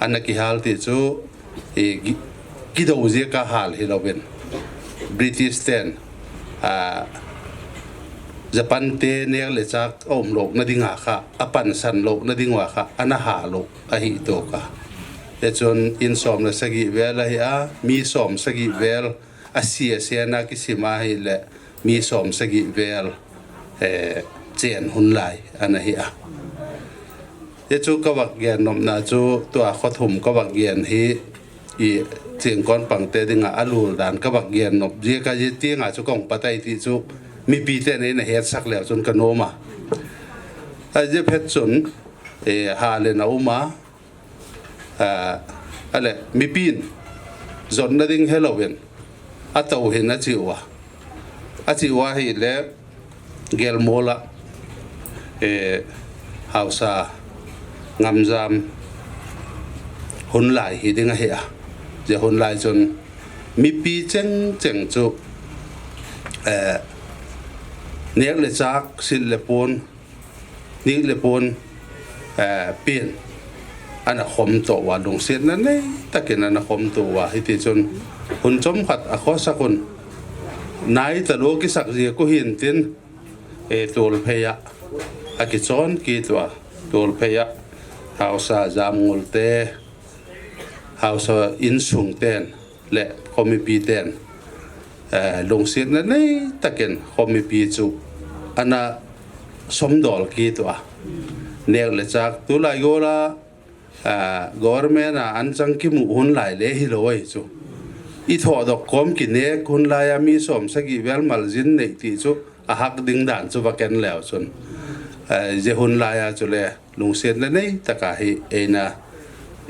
Ana kihal ti chu, i, gi-, kidou jeh a hal hilouvin. British ten, a, Japan te nek le chak aumlouna dinga kha, apansan louna dinga kha, ana hal u ahi toh a. Hichun in som le sagi vel ahi a, mi som sagi vel, asia siana kisim ahile, mi som sagi vel, eh, chen hun lai ana hi a. Hichu kava gen nopna chu tua khothum kava gen hi i Chengkon pangte dinga alul dan ka vak gen nop jeh a, jeh tienga chu kong patai ti chu mipi ten eina hetsak leu chun ka nom a. Ajeh phet chun, eh, halen a um a, ah, ale, mipin jotna ding helouvin atou hin achi uva. Achi uva hile, Gelmol a, eh, haosa Ngamjam hunlai hi ding ahi a. Jeh hunlai chun mipi chengcheng chu, eh, nek le chak, sil le pon, nik le pon, eh, pen ana khom to uva, lungsetna nei takin ana khom to uva. Hiti chun hun chomkhat akhosak un, nai talou kisak jeh u hin tin, eh, Tuolphei a akichon kit uva, Tuolphei a haosa Jamngol te, haosa insung ten le khomipi ten, eh, lungsetna nei takin khomipi chu ana somdol kit uva. Nek le chak, tulai gol a, ah, government a anchang kimu hunlai le hilou ahi chu. I thodoh kom kinek hunlai a mi som sagi vel maljin nei ti chu ahak ding dan chu vak en leu chun, eh, jeh hunlai a chule lungsetna nei taka hi eina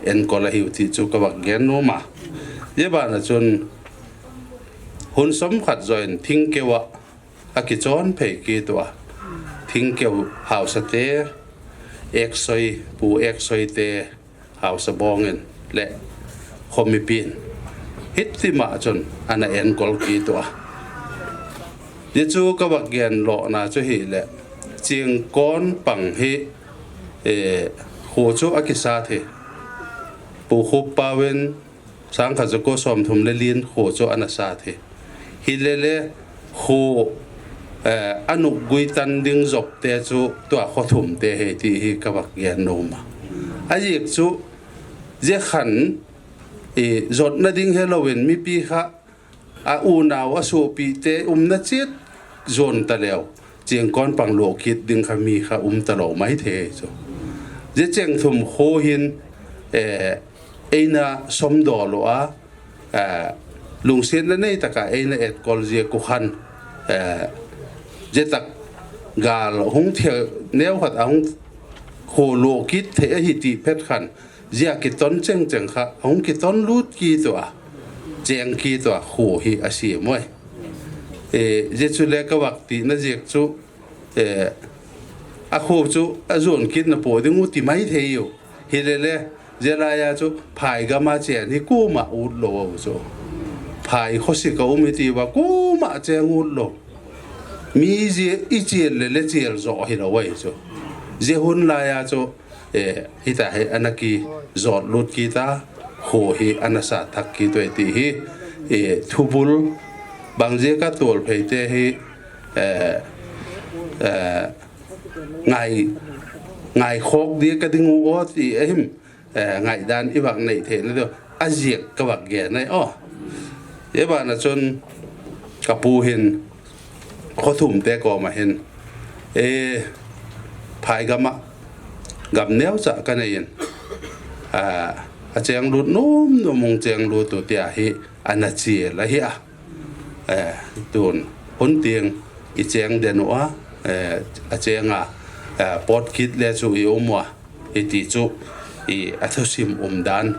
enkol ahiu ti chu ka vak gen nom a. Jeh bana chun hun chomkhat joh in Thingkeu a akichon phei kit uva. Thingkeu haosa te, Eksoi, Pu Eksoi te, haosa Bongin le khomipin hitima chun ana enkol kit uva. Jeh chu ka vak gen lona chu hile, Chengkon pang hi, eh, kho chu akisat hi. Pu Khuppauvin sangkhat jako somthum le li in kho chu ana sat hi. Hilele kho, eh, anuk gui tan ding jop te chu tua kho thum te hi ti hi ka vak gen nom a. Ajeh chu, jeh khan, eh, jotna ding helouvin mipi kha, a unau, a sopi te umna chet jon taleu, Chengkon pang lo kit ding kha mi kha um talou maithei chu. Jeh cheng thum kho hin, eh, eina somdol u a, eh, lungsetna nei taka eina enkol jeh u khan, eh, jeh tak gal hung thei, neokhat ahung kho lo kit thei ahi ti phet khan, jeh a kiton chengcheng kha ahung kiton lut kit uva, cheng kit uva, kho hi asem uve. Eh, jeh chu le ka vak tina jeh chu, eh, a kho chu ajon kitna po ding u ti maithei u. Hilele, jeh lai a chu phai gam a chen hi koma ut lou u chu. Phai khosik a um i ti uva koma cheng ut lou. Mi jeh i chel lele chel jo hilou ahi chu. Jeh hunlai a chu, eh, hita hi ana kijot lut kit a, kho hi ana sat thak kit uve ti hi, eh, thubul bang jeh a Tuolphei te hi, eh, eh, ngai, ngai khok dia ka ding u o ti ahim, eh, ngaidan i vak nei theina diu, ajeh ka vak gen ahi o. Jeh bana chun ka pu hin, kho thum te koma hin, eh, phai gam a, gam neocha ka nei in, ah, acheng lut nom nom hung cheng lut u tia hi ana chel ahi a. Eh, tun, hun tieng i cheng den u a, eh, acheng a, eh, pot kit le chu i um u a, i ti chu, i a thusim umdan,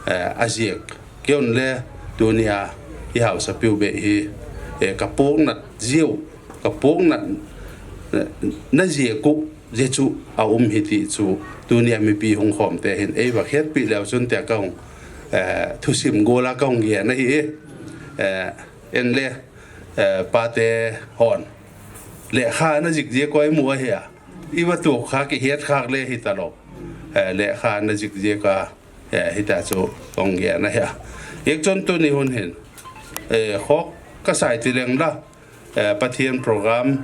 eh, ajeh. Keihon le tunia i haosapiu bei hi, eh, ka poknat jeh u, ka poknat, eh, na jeh u, jeh chu a um hi ti chu, tunia mipi hung khom te hin, ei vak hetpi leu chun tia ka hung, eh, thusim gol a ka hung gen ahi, eh, en le, eh, pate hon. Lekha na jik jeh u a i mu ahi a. I va tuak khak, i het khak le hi talou. Eh, lekha na jik jeh u a, eh, hita chu ka hung gen ahi a. Jeh chun tuni hun hin, eh, khok ka sai ti leng la, eh, Pathen program,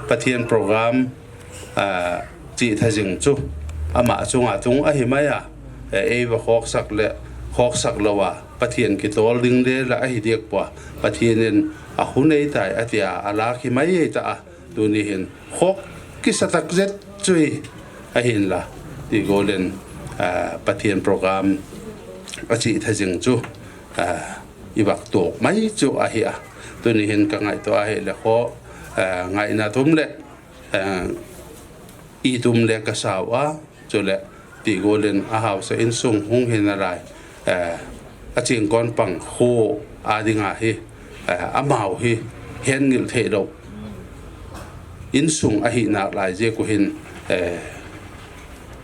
Pathen program, ah, chih tha jing chu ama chunga chung ahi mai a, eh, ei va khoksak le, khoksak lou a, Pathen kitol ding le la ahi diak pua, Pathen in a hun ei tai, a tia a lak hi mai ei ta a, tuni hin khok kisa tak zet chu hi ahin la, ti gol in, ah, Pathen program a chih tha jing chu, eh, i vak tok mai chu ahi a. Tuni hin ka ngaito ahi le kho, eh, ngaina tum le, eh, i tum le ka sau a, chule ti golin a hausa insung hung hin a lai, eh, a chingkon pang kho a dinga hi, eh, amau hi hen ngil thei lo. Insung ahi nak lai je ku hin, eh,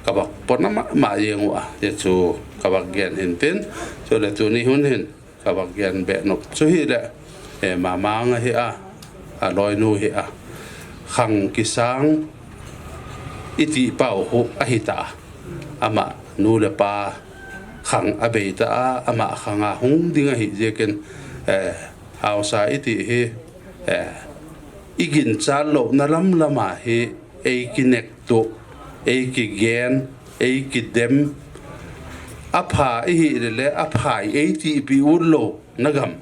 ka vak pon ama, ma jeng u a, je chu ka vak gen hin tin, chule tuni hun hin, ka vak gen be nop chu hi le, eh, mamang ahi a, a loinu hi a. Khang kisang i ti pau hu ahi ta a. Ama nu le pa khang a bei ta a, ama khang a hung ding ahi ziakin, eh, hausa i ti hi, eh, i ginchal lo na lam lama hi ei kinek tu, ei kigen, ei kidem, a pha i hi le le, a pha i ei ti pi u lo na gam.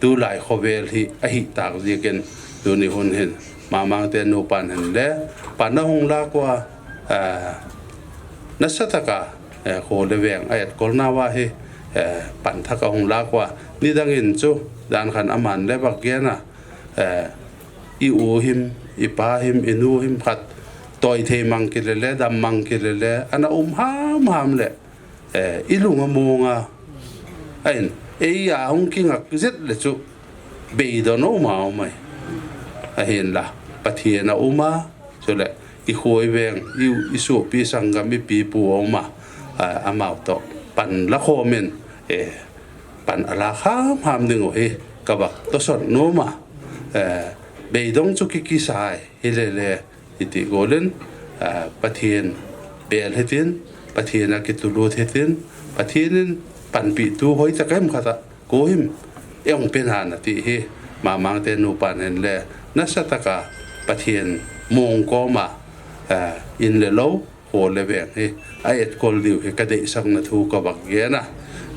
Tu lai khovel hi ahi tak ziakin tuni hun hin mamang te nu pan hin le pan a hung la kwa, ah, nasa taka, eh, kho le veng a et kol na wa hi, eh, pan thak a hung la kwa ni dang in chu dan khan aman le vak gen a, eh, i u him, i pa him, i nu him khat toi thei mang ki le le, dam mang ki le le, ana um ham ham le, eh, i lung a mong a. Ain, ei a hung kingak zet le chu, beidon a um a um ai. Ahin la, Pathian a um a, chule, i khoi veng, i, i supi sanggam i pi pu a um a, a, amau to, pan la khomin, eh, pan a la ham ham ding u hi, ka vak to son nu ma, eh, beidong chu ki kisai, hi le le, i ti golin, ah, Pathian bel hitin, Pathian a kitulut hitin, Pathian in panpi tu hoi ta kaim khata, ko him, eung pen han a ti hi, mamang te nu pan hin le, nasa taka Pathian mong koma, ah, in le lo, kho le veng hi, a et kol diu hi, ka deisang na thu ka vak gen a,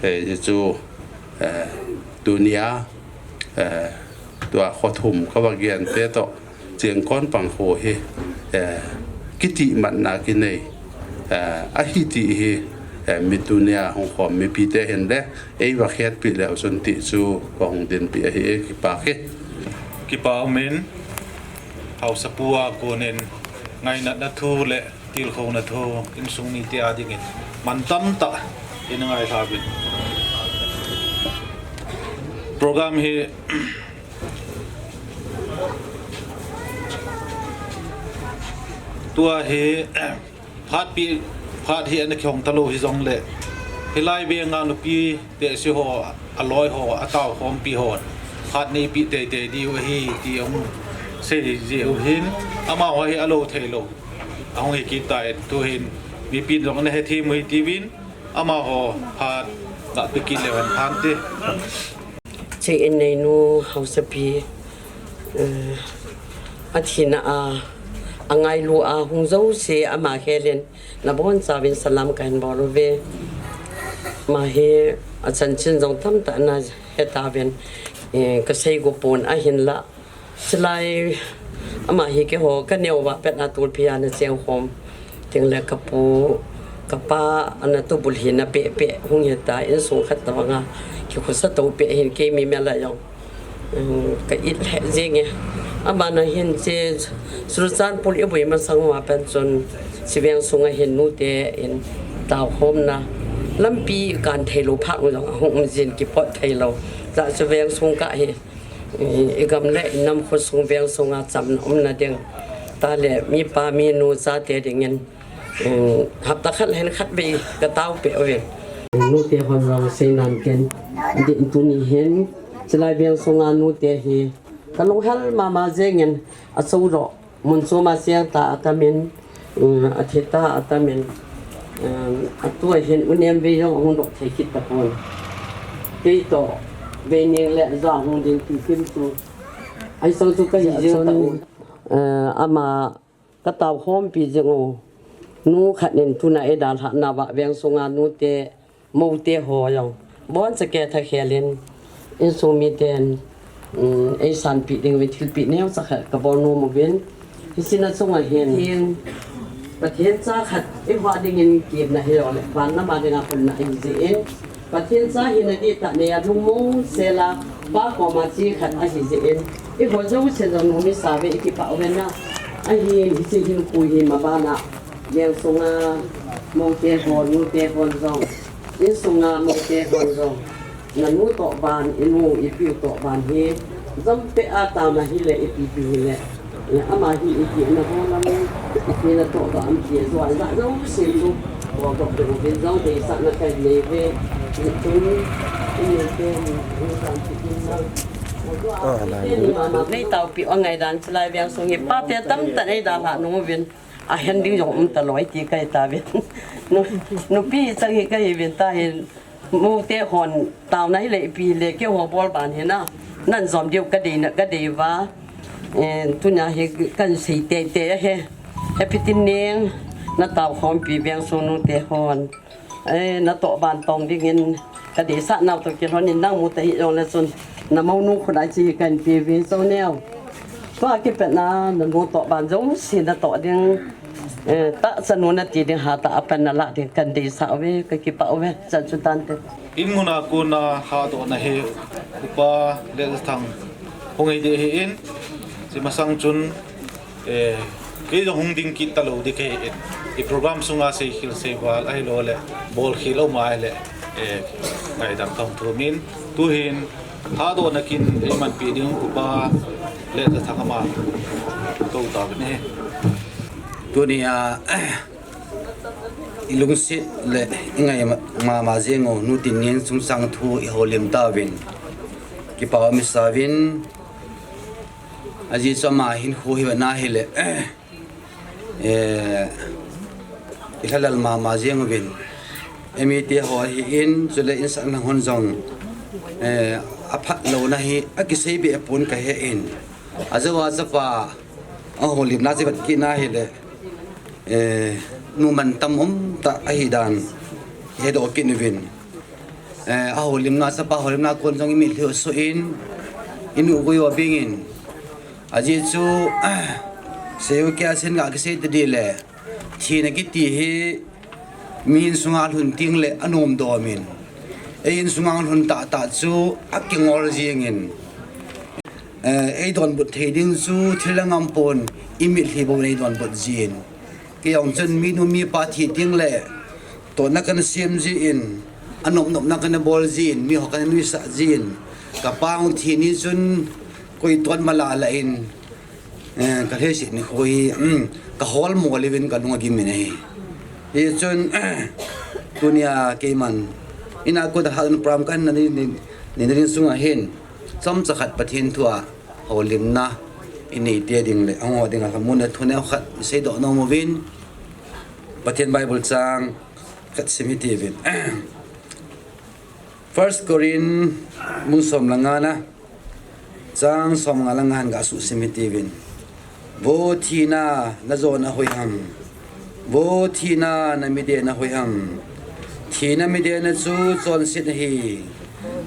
eh, hi chu, eh, tunia, eh, tua kho thum ka vak gen te to, Chingkon pang kho hi, eh, kiti matna kinei, eh, ahi ti hi, eh, mi tunia hung khom mipi te hin le, ei va khiat pi leu sun ti chu va hung din pi ahi e kipa ke. Kipa umin, hausa pu a konin ngainatna thu le tilkhouna thu insung mite a dingin man tamtah in ngai tha bin. Program hi Tua hi, phat pi, phat hi ana kihong ta lo hi jong le, hilai veng a nupi te si ho, a loi ho, a tau khom pi ho, phat nei pi tei tei diu ahi ti ong sei ji u hin, ama ho hi a lo thei lo. A hong hi kita e tu hin, mipi jong ana he thi mu hi ti vin, ama ho phat ga pi ki le van phan te. Che in nei nu hausa pi, eh, a thina a, a ngailu a hung zo se ama helin na bon sa vin salam ka hin bol ve. Ma hi a chan chin jong tam ta na he ta vin, eh, ka sei go pon a hin la. Silai ama hi keiho ka neo va pet a tulpi a na cheng khom. Ting le ka pu, ka pa ana tu bul hi na pe pe hung he ta in sung khat ta vanga. Ki khusa to pe hin kei mi me la yong. Um, ka it he jeng e. Ama na hin che suru chan pul i bui ma sang ma pen chun si veng sunga hin nu te in tau khom na. Lampi kan thei lo phak jong hung um jin ki pot thei lo. Za chu veng sung ka hi. I, i gam le i nam khosung veng sunga chamna umna ding. Ta le mi pa mi nu chate dingin, um, hapta khat hen khat vei ka tau pe uve. Nu te hon jong sei nan ken. Din tuni hin, chilai veng sunga nu te hi. Ka lunghel mama jengin, a chau ro. Mun choma siang ta atamin, um, a thi ta atamin, um, a tua hin u nem vei jong a hung dok thei kit ta pon. Kei to, vei ning le za hung din pi kim chu. Ai sang chu ka hi jeng ta u. Eh, ama ka tau khom pi jeng u. Nu khat nin tuna e dal ha na va veng sunga nu te Mo te ho jong. Bon cha ke tha khelin. Insung mi ten, um, ei san pi ding vin thil pi neo cha kha ka bol nom uvin. Hi sina chunga hin. Hin. Pathen cha khat i va dingin kipna hi lo le. Van na ma dinga pun na i ji in. Pathen cha hina dihtah nei a lungmong sel a, Pa koma che khat ahi jeh in, eiho jouse jong numi save ikipah uve na. Ahin hiche hinkho hi maban a, veng sunga moute hon, nute hon jong, insunga moute hon jong, nanu toh ban, inu ipiu toh ban hi jom peh a taona hile ipi ipi hile, ama hi iti ana bol am, iti ana toh doh am ti a, ajah jouse chu boldoh ding uvin jong deisahna kanei uve. Hichun inute, inute, nei taopi u angaidan chulai veng sung hi pate tamtah in eidalhah nung uvin, ahen ding jong um talou ti kahi tauvin. Nu, nupi chang hi kahiuvin tahin, moute hon taona hile ipi hile keiho bol ban hi na, nan jom diu kadei na, kadei uva. Eh, tunia hi kahin sei teitei ahi. Happy Tinning, nataokhompi veng sung nute hon, eh, natoh ban tong dingin kadeisah nau toh kilhonin nang mu ta hijongle chun, namounu khut a hiche hi kahin pe uve, Choneo. Tua kipatna nanu toh ban jouse natoh ding, eh, tahchanu nati ding hatah a pan nalah ding kahin deisah uve, kakipah uve, chan chu tante. In muna kona hatdohna hi Upa Letjathang hung hi ding ahin, hiche masang chun, eh, kei jong hung ding kit talou ding kahin, i program sunga seikhel seival ahilouleh bolkhel aum ahile, eh, ngaidam kahung thumin, tuhin hatdohna kin eimanpi ding Upa Letjathang ama kou tauvin ahi. Tunia ilungset le ingai ma-, mama jeng u Nu Tinning chungchang thu ihoulim tauvin, kipa um isauvin, ajeh chu ama hinkho hi vena hile, eh, ilhalal mama jeng uvin, emite ho ahin, chule insung lang hon jong, eh, aphat louna hi akisei beh pon kahen, ajou a chapa ahoulimna chu vet kit na hile, eh, numan tam umtah ahidan hedoh kit uvin, eh, ahoulimna, chapa houlimna kon jong imitlhi u asoh in, inu gui u abengin, ajeh chu, seiu keiya sen ga kisei tadih le, thina kiti hi mi insunga lhun tengle anomdomin, ei insunga lhun tahtah chu akingol jengin, eh, eidonbut thei ding chu thil angam pon, imitlhi bou eidonbut jin. Kei jong chun minu mipa thi tengle tohna kana sem jin, anopnopna kana bol jin, miho kana nuisat jin. Kapa thi ni chun koi toh mala la in, eh, kalheiset nikho hi, um, kaholmo uvin kalung agimin ahi. Hichun, tunia keiman ina kona hatdohna program kana nei, nei, neina ding sunga hin, chomcha khat Pathen thua houlimna inei tei ding le, ahung ho dinga khat muna thuneo khat iseidoh nom uvin, Pathen Bible chang khat sim hitiuvin. First Corinth bung som le nga na, chang som nga le nga hin gasuh sim hitiuvin. Vo thina, najona hoiham? Vo thina, namidena hoiham? Thina midena chu chonset ahi.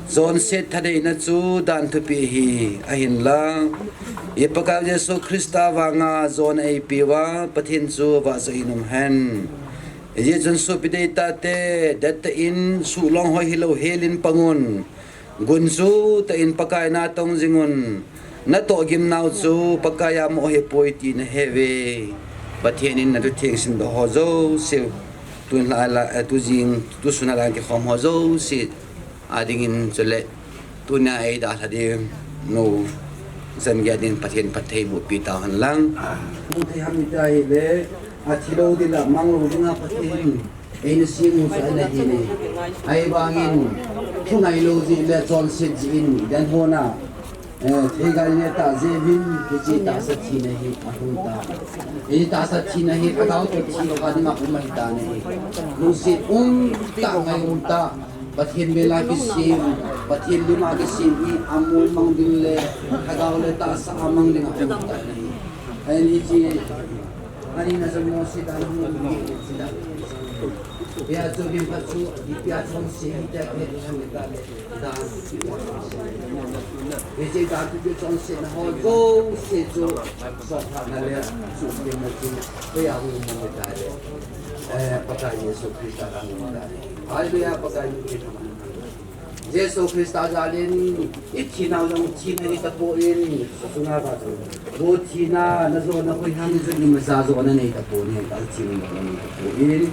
Chonset thaneina chu dan thupi ahi, ahinla i Pakaiu Jesu Christa vanga jona eipeuva Pathen chu vahchoihin umhen. Hijeh chun sopi deitahte, dettah in, suhlong hoi hilou helin pangun. Gunchu tah in Pakai na tong jingun. Natoh gimnau chu Pakaiya amoh ahipoi ti naheuve. Pathen in nathu theng simdoh ho jouse, tun la, la, eh, tujing, tusun a la kikhom ho jouse adingin chule tunia eidalha ding Nu Jangia dingin Pathen phatthei bohpi tauhen lang. Mu thei ham iti ahile, athilou dinga, manglou dinga Pathen eina sem u chu ana hin e. Ahivangin, thungailou jeh le chonset jeh in, den hona, eh, theigalin atah jeh uvin, hiche tahsa thina hi ahung tai. Hiche tahsa thina hi, lhagao toh thi lou a dinga um ahitan ahi. Lungset umtah, ngai umtah, Pathen bela kisem, Pathen lima kisem hi, amol mang ding le, lhagao le tahsa a mang ding ahung tai ahi. Ahin hiche, ani na jong Mose dan hung um hi, hiche dan. Hia chu, hia chu, ipi a chonse hita, ipi a chonse hita le, dan. Hiche dan chu chonsetna ho jouse chu, sothatna le, suhkimna chu, hoiya hung um hita le. Eh, Pakai Jesu Christa hung um hita le. Hallelujah, Pakai Jesu Christa. Jesu Christa jal in i thinau jong thina hi tapon, sunga ka chu. Bo thina, na jona hoi ham jong imacha jona nei tapon, ka thina nei tapon.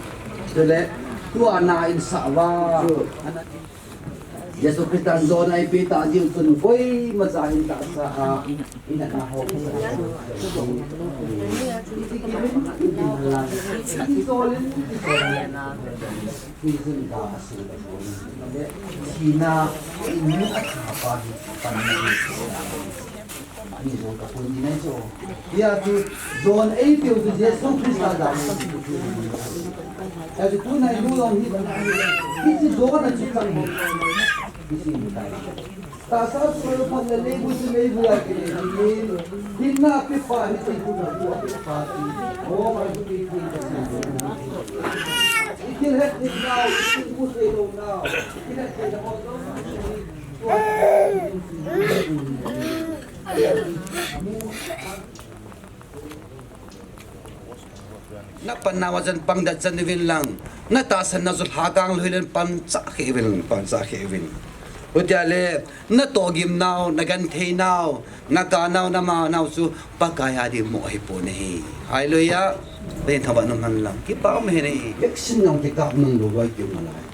Chule, tua na in sa uva. Jesu Christa jona eipeh ta jiu chun koimacha hin tahsa a, ina na ho. Prison da a sung ta ko. Thina, in a tha pa hi, pan na hi. Ani jong ka pun ni nai jo. Hia chu, jon eipeu chu Jesu Christa da. Hia chu, tu nai lu long hi, hi chu jon a chu chang hi. Hi chu ni tai. Tahsa chu lou phat le leibu chu leibu a kile dingin, hinna pepa hi thil pun a tua pepa chu, Roma chu thil pun a chu. I thil het thil nau, i thil mu thei lou nau, i thil het thil ho lou nau, tua Na panna uva chan pang dat chan uvin lang. Na tahsan na jot ha kang loi len pan cha khe uvin, pan cha khe uvin. Utia le, na tohgim nau, na genthei nau, na ka nau, na ma nau chu Pakai a ding mo hi pon ahi. Hallelujah. Len thava nung han lang. Kipa um he nei. Vaccine nang kikap nung lou vai kiu malai.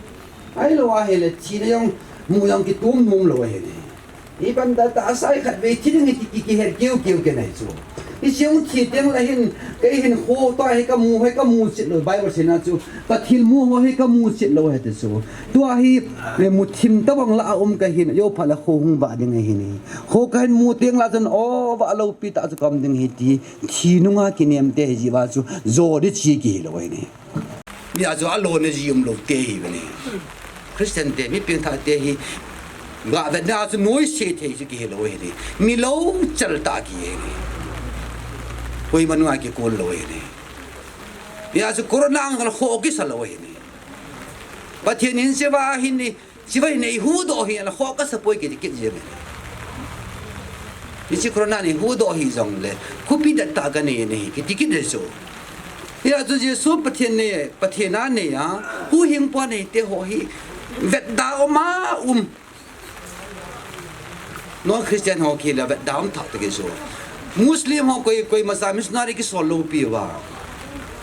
Ahilou ahile, thina jong mu jong kitum nom lou ahi ne. Iban da tahsa a khatvei thi ding hi ki, ki, kihet keu keu kei nei chu. Hiche jong thi teng le hin, kei hin kho tua hi kamu, hi kamu chet lou, Bible seina chu. Pathen mu ho hi kamu chet lou ahi ti chu. Tua hi, eh, mu thim tabang lah a um kahin, jou phat le kho hung vah ding ahi ne. Kho kahin mu teng le chun, o, vah loupi tah chu kaum ding ahi ti, thi nunga kinem te hi jiva chu, jo di chi kihi lou ahi ne. Hia chu alona ji um lou te hi ve ne. Christian te, mi pengthah te hi, ga vetna chu noise thei chu kihi lou ahi ne. Mi lou chal tah kihi ne. Koima nunga kikol lou ahi ne. Hia chu corona ang kal kho kisa lou ahi ne. Pathen in hiche va hin ni, hiche va hin nei huhdoh hi ala kho kasa poi kiti kit jeng. Hiche corona nei huhdoh hi jong le, khopi det tah kanei nei kiti kit jeng chu. Hia chu Jesu Pathen nei, Pathen a nei a, huhhingpu a nei te ho hi, vetda um a um. Non Christian ho khi le vetda um thah tah kihi chu. Muslim ho koi, koimacha missionary kisol lou pi uva.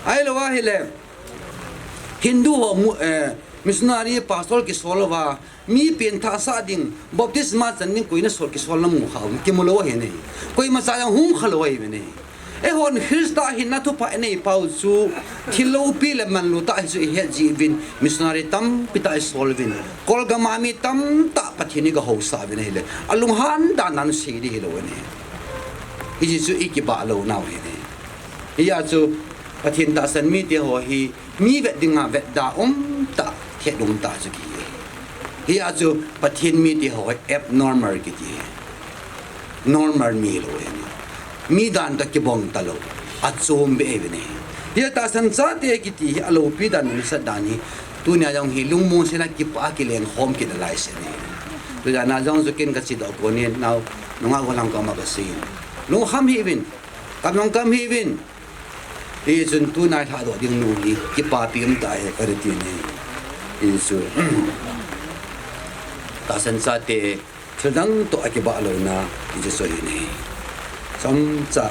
Ahilou ahile, Hindu ho mu, eh, missionary pastor kisol uva, mi pengthah sah ding, baptisma chan ding koi na sol kisol na mu kha um, kimu lou ahi ne. Koimacha jong hung kha lou ahi ne. Eihon Christa hinna thupha inei pau chu, thil loupi le manlu tah hi chu ihet ji uvin, missionary tampi tah isol uvin, Kolgam a mi tamtah Pathen in eiga housah uvin ahile, alunghan dan dan sei di hilou ne. Hiche chu ikibah lou nau ahi ne. Hia chu Pathen tahsan mite ho hi mi vet dinga vetda um tah, thet um tah chu kihi. Hia chu Pathen mite ho hi abnormal kiti. Normal mi lou ahi. Mi dan toh kibang talou. Achom be ahi ne. Hia tahsan chate kiti hi aloupi dan, nasat dan hi. Tunia jong hi lungmong sela kipah a kileng khom kit nalai se ne. Tunia jong chu ken kache doh kon in nao, nungah gollhang koma kasei in. Lungkham hih uvin. Kam jong kam hih uvin. Hichun tuna lhadoh ding nu hi kipapi um tah ahi kati ne. Hichu tahsan chate thil dang toh akibah louna hichu ahi ne. Chomcha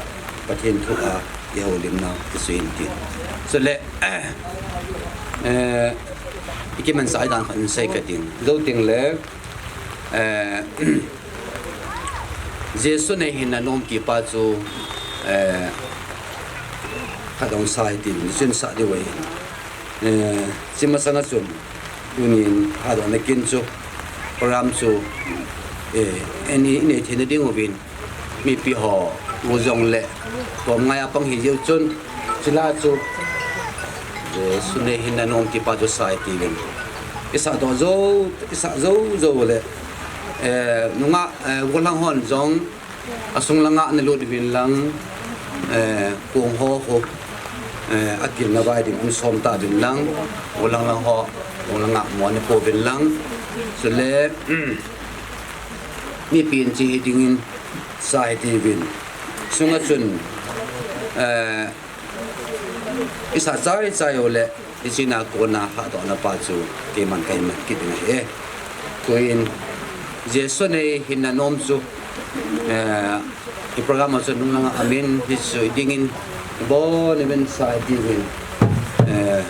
Pathen thu a ihoulimna hichu ahi tin. Chule, eh, ikimanchah dan khat in sei kati in. Jou teng le, eh, Jesu nei hinna nom ti pa chu, eh, khat hung sa hiti, nichun sa diu ahi. Eh, hiche masanga chun, tunin, hadohna kin chu, program chu, eh, ani inei theina ding uvin, mipi ho, u jong le, tom ngai a pang hi jeh chun, chule chu, Jesu nei hinna nom ti pa chu sa hiti uvin. Isah doh jou, isah jou jou le, eh, nungah, eh, gollhang hon jong, asung langa nalut uvin lang, eh, kong ho ho, eh, akilna vai ding, asom ta uvin lang, gollhang lang ho, kong langa mo napo uvin lang. Chule, mipi in che hi dingin, sa hiti uvin. Sunga chun, eh, Isah chai chai uleh, hichea kona hadohna pa chu keiman kahin man kit ding ahi. Tuin Jesu nei hinna nom chu, eh, i program a chu nung langa amin hi chu i dingin i bon i min sa i dingin, eh,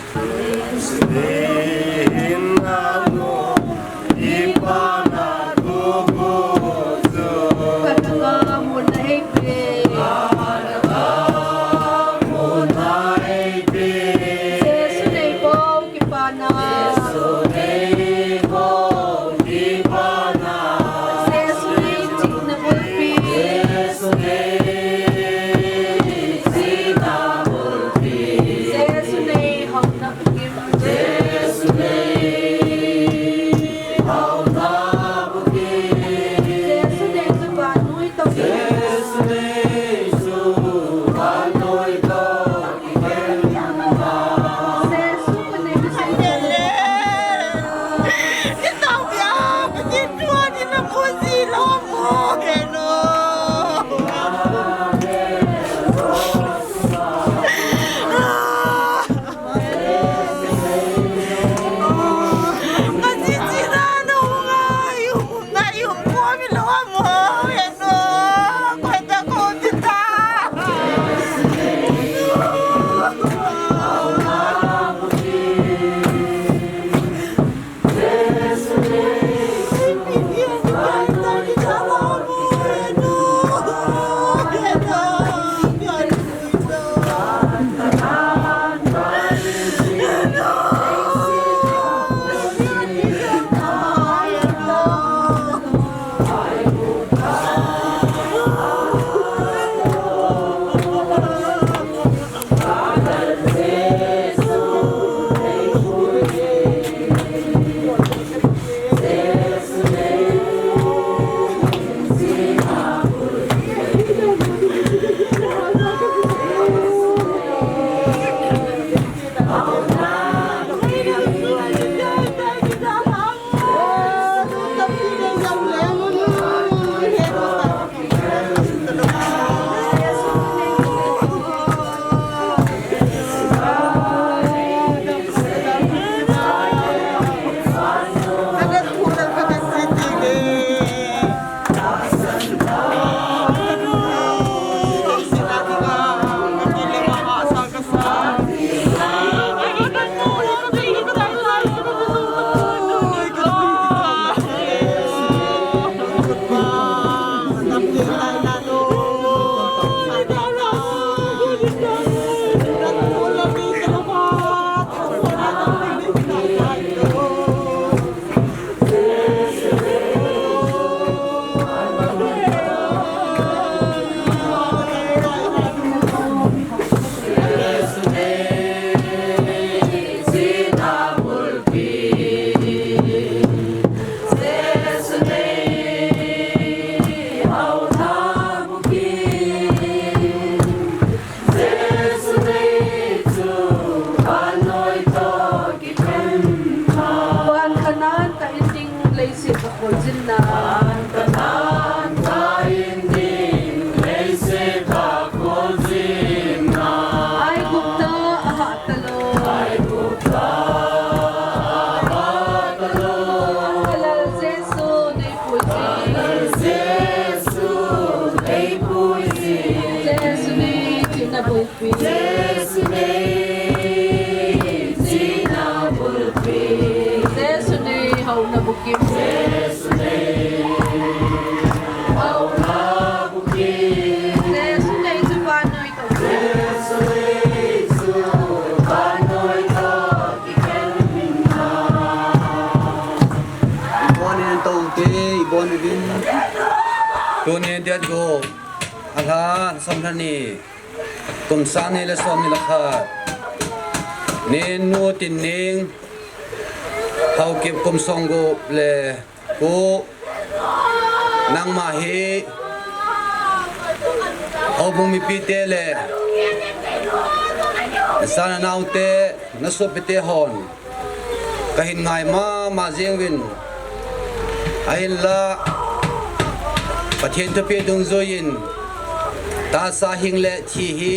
Jesu nei bou kipana. Jesu nei bou kipana. Jesu nei chihna bulpi. Jesu nei chihna bulpi. Jesu nei hauna bukim. Jesu nei hauna bukim. Jesu nei chu vannoi toh. Jesu nei chu vannoi toh. Van Kanan kahin ding leiset kakholjinna. Van Kanan kahin ding leiset kakholjinna. Aigupta a hah talou. Aigupta a hah talou. Ka Lal Jesu nei puijin. Ka Lal Jesu nei puijin. Jesu nei chihna bulpi. Jesu nei chihna bulpi. Jesu nei hauna bukim. Jesu nei hauna bukim. Jesu nei chu vannoi toh. Jesu nei chu vannoi toh kikhen na. Ibon in toh te, ibon in. Tunin date gup, alha, som lha ni. Kum sang ni le som ni le khat. Nenu Tinning, Haokip kum som gup le ko, nangma hi houbung mipite le nanaute, nasopite hon kahin ngai mama jeng uvin, ahinla Pathen thupeh dungjuiyin tahsa hing le thi hi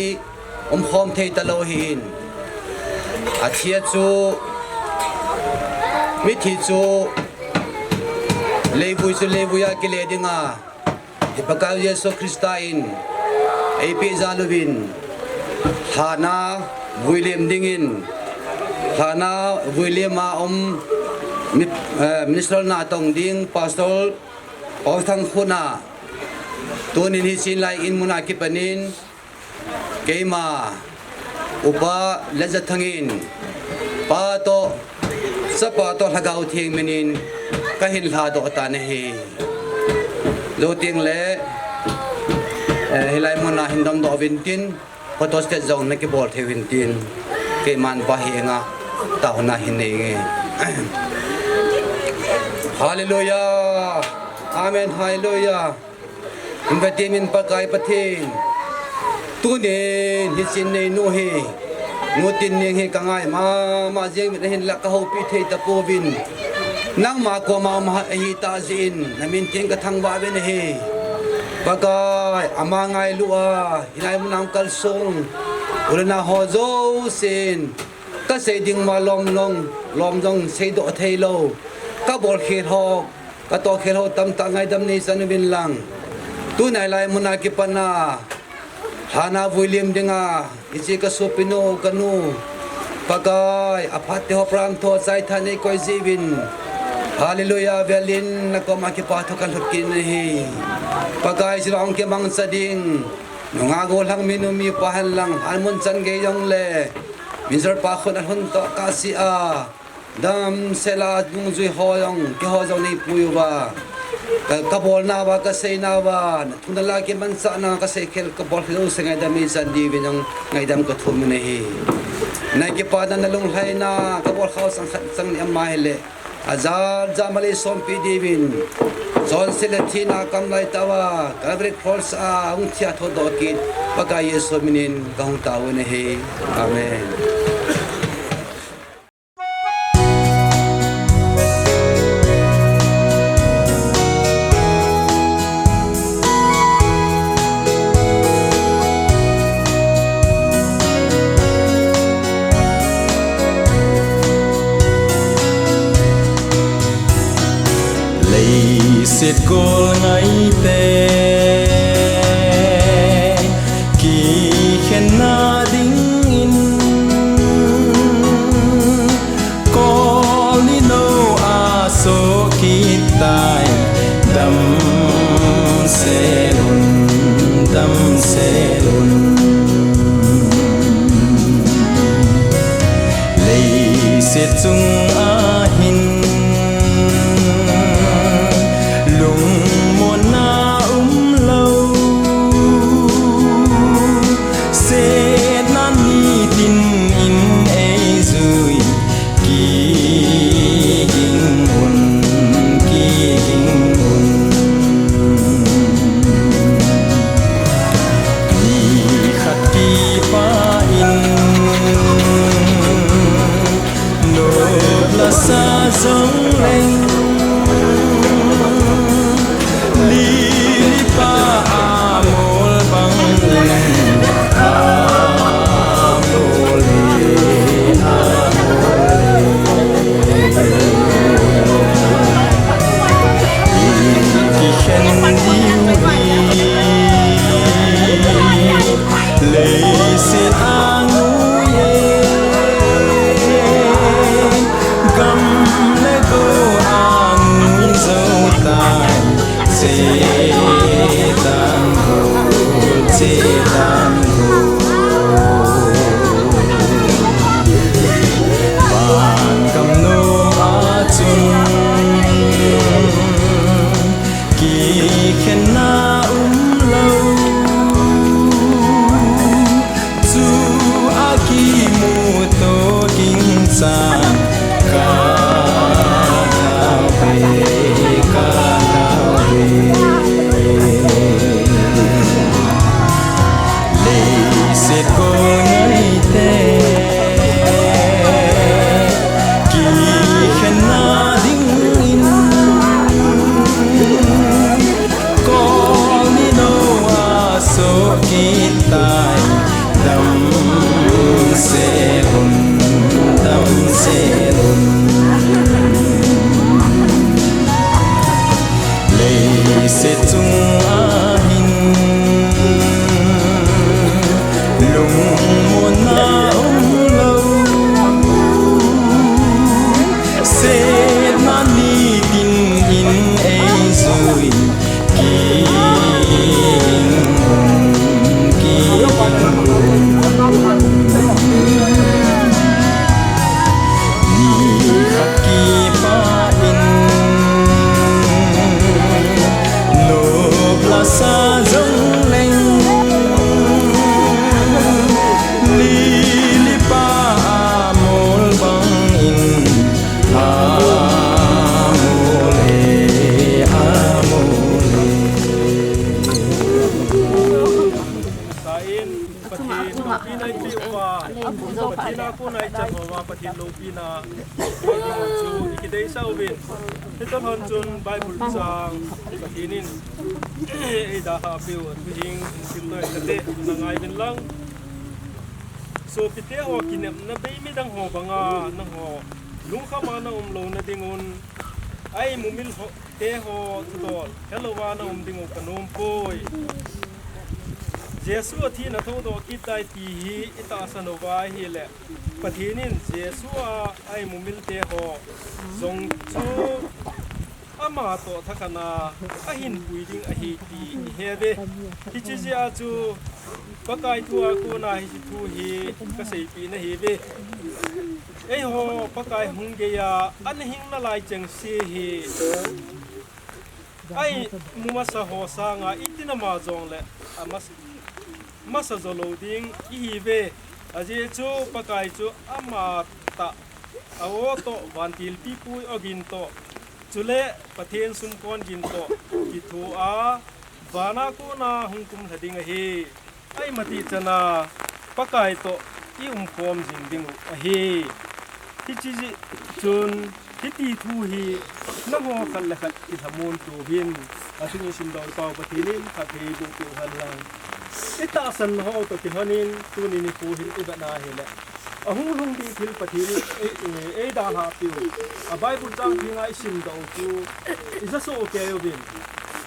umkhom thei talou ahin. Athi a chu, mithi chu Leivui chu leivui a kile dinga, i Pakai Jesu Christa in eipeh jal uvin, lhana vuilem dingin, lhana vuilem a um mi-, eh, minister natong ding Pastor Pausthang khut a, tunin hiche lai in mun a kipanin, keima Upa Letjathang in, Pa toh, Chapa toh, Lhagao Theng minin kahin lhadoh tan ahi. Jou teng le, eh, hilai mun a hin damdoh uvin tin, photo stat jong nakibol thei uvin tin, keiman Pa henga taona hin nei nge. Hallelujah. Amen. Hallelujah. Hung kati min Pakai Pathen, tunin hiche in neinu hi, Nu Tinning hi kangai mama jeng uvin ahinla kahoupi thei tapouvin, nangma koma um ahi tah jeh in, namin tin kathangvah uvin ahi. Pakai, ama ngailu a, hilai mun a kalsong u le nao ho jousen, kasei ding ma lom lom, lom jong seidoh theilou, kabol khel ho, katoh khel ho tamtah ngaidam neichan uvin lang. Tuni hilai mun a kipat a, lhana vuilem dinga, hiche kasopinu, kanu, Pakai, aphat te ho pram tho chai tha neikoi jeh uvin, Hallelujah velin nakoma kipathu kalhut kit in ahi. Pakai, chule hung kimangcha ding, nungah gollhang minu mipa hen lang, lhan mun chan gei jongle, minister pa khut a lhun toh kasei a, damsel a dungjui ho jong, keiho jong neipui uva, ka, kabolnauva, kaseinauva, nathu nalai kimanchahna, kasei khel, kabol khel jouse ngaidam neichan diuvin jong ngaidam kathum in ahi. Nakipana, nalunglhaina, kabol khao sang khat sang ni ama hile, ajat jat malei sompi diuvin, chonset le thina kamlai tah uva, Calvary Cross a hung thi a thodoh kit Pakai Jesu minin kahung taovin ahi. Amen. Leiset gol ngaite kikhenna dingin, kol ni nou a soh kit tai. Damsel un, damsel un. Leiset chung a hin lungmonna umlou, setna nitin in eijui, kiging un, kiging un. Nikhat kipah in nop lasa jongleng, lili pa amol bang leng, amol e, amol e. Kikhen diu hi leiset a ngui e, gam le go a ngui jou tai. Che tan go, che tan go. Van gam nom a chun kikhenna umlou, chu a kimuto ding chan ka tao ve, ka tao ve. Leiset gol ngaite kikhenna dingin, kol ni nou a soh kit tai. Damsel un, damsel un. Pathen loupina i peuva, Pathen a kona i chan uva, Pathen loupina i peuva chu i kideisah uvin. Hitalhon chun Bible chang Pathen in eidalhah peh u thuhing in simdoh kate, na ngai uvin lang. Sopite ho, kinepna bei midang ho banga nangho lungkhama na um louna dingun, a-imumil ho, te ho thudol helouva na um diu kanom poi. Jesu athina thoudoh kit tai ti hi i tahsan uva ahile, Pathen in Jesu a a-imumil te ho jong chu ama toh thakhat a ahin pui ding ahi ti i he uve. Hiche jeh a chu Pakai thu a kona hiche thu hi ka seipeh nahi uve. Eiho Pakai hung geiya ana hing nalai chengse hi, a-imu masa ho sanga itin ama jongle amas-, masa jo lou ding ihi uve. Ajeh chu Pakai chu ama tah, a-o toh, vantil pipu ogin toh, chule Pathen sumkon gin toh kitho a, vana kona hung kumlha ding ahi. Ahi, matih chana Pakai toh i umkhom jing diu ahi. Hiche jeh chun hiti thu hi nangho khat le khat i lhamon touvin, athusim dong pau Pathen in phatthei boh peh hen lang. I tahsan ho toh kilhonin tuni nikho hin i vet na hile, ahung lhung ding thil Pathen in ei, ei, eidalhah peh u, a Bible chang thenga i simdoh u chu i jasoh kei uvin.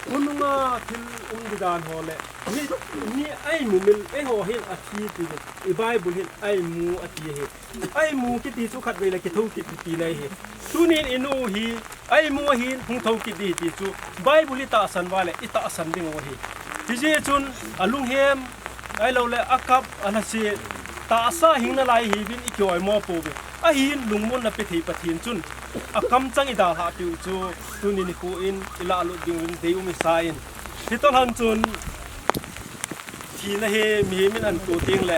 Khonunga thil um ding dan ho le, mi, mi a-imumil, eiho hin athi ti le, i Bible hin a-imu ati ahi. A-imu kiti chu khatvei le kitho kit tina ahi. Tunin i nu hi a-imu ahin hung thou kit ding ti chu Bible i tahsan uva le i tahsan diu ahi. Hijeh chun alunghem, ahilouleh akap, alhaset, tahsa hing nalai hiuvin i kioimo pouve. Ahin lungmonna pe thei Pathen chun akamchang i dalhah peh u chu tuni nikho in i lahlut diuvin deium i sa in. Hitalhon chun thina hi mihem in ahin to teng le,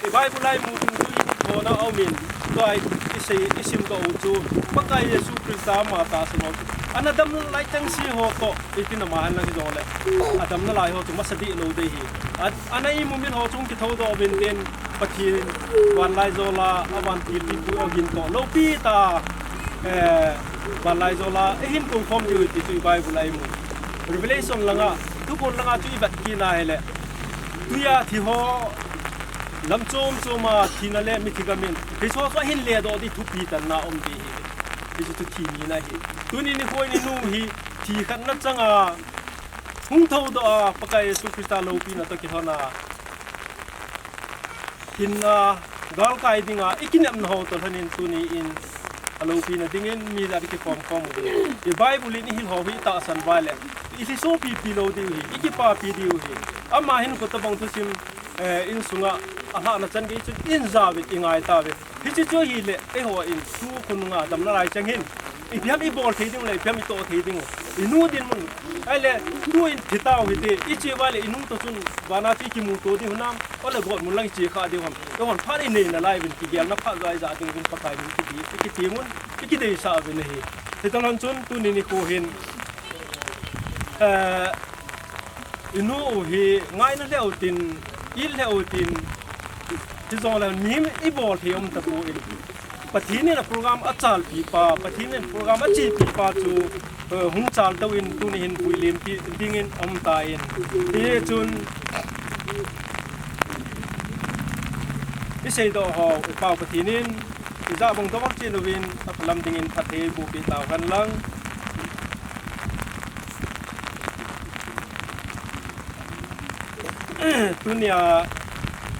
i Bible a imu ding chu i kithona aumin, tua i sei, i simdoh u chu Pakai Jesu Christa ama tahsan ho chu, ana dam nalai chengse ho toh, itin ama hen lang hijongle, adam nalai ho chu masa deh lou ding ahi. A, ana imumil ho chu hung kithoudoh uvin tin, Pathen vanlaijol a, a vantil pipu ogin toh loupi tah, eh, vanlaijol a eihin koukhom diu ti chu i Bible a imu. Revelation langa, Thuphon langa chu i vet kit na hile, tuia thi ho, lam chom chom a thina le mithi gam in, hiche ho chu ahin ledoh ding thupi tanna um ding ahi. Hiche chu thi nina ahi. Tuni nikho in i nu hi thi khatna changa hung thoudoh a, Pakai Jesu Christa loupina toh kilhon a, hinna galkai dinga i kinepna ho toh lhonin tuni in aloupina dingin mi jat i kikhom khom uve. I Bible in i hil ho hi i tahsan uva le, i lhisopi pi lou diu ahi, i kipapi diu ahi. Ama hinkho tobang thusim, eh, insunga alhahna chan gei chun in jauvin i ngai tauve. Hiche chu ahile, eihon tu khonunga damna lai chang hin, ipi ham i bol thei diu le, ipi ham i toh thei diu. I nu dinmun, ahile, tu in thi tau hite, i che uva le, i nu toh chun vana chu i kimuto diu hinam, ole gotmun lang i che kha diu ham. Eihon phat i nei nalai uvin, kigelna phat jat jat dingin Pakai min kiti, i kiti mun, i kideisah uvin ahi. Hitalhon chun tuni nikho hin, eh, i nu u hi ngaina lheh u tin, it lheh u tin, hijongle mihem i bol thei um tapon, Pathen in a program a chalpi pa, Pathen in program a chepi pa chu, eh, hung chal tou in tuni hin puilim pi dingin um tan. Hichun i seidoh ho, i Pau Pathen in i jabang dol chen uvin, a phalam dingin phatthei boh peh tau hen lang. Tunia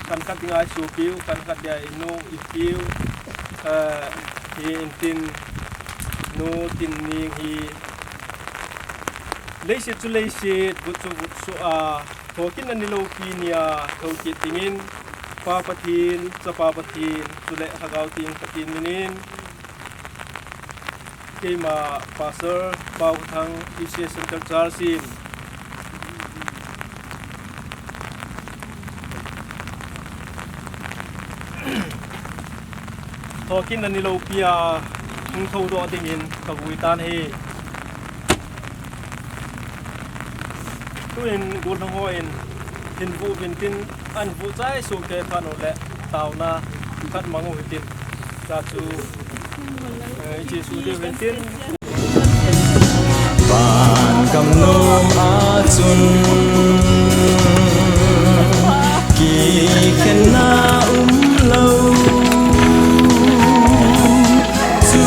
khankhat dinga i sopiu, khankhat dia i nu, i piu, eh, hi intin nu tin ning hi leiset chu leiset, vut chu vut suh a, thokitna ni loupi nia thokit dingin, Pa Pathen, Chapa Pathen, chule Lhagao Theng Pathen minin, keima Pastor Paukhothang, E C S Central Church in thokitna ni loupia hung thoudoh dingin kavui tan ahi. Tuin gollhang hon Hin vuh uvin tin, ahin vuh chai soh kei phat uleh, taona khat mang u hitin. Cha chu, eh, i che soh diu hitin. Van gam nom a chun kikhenna umlou, chu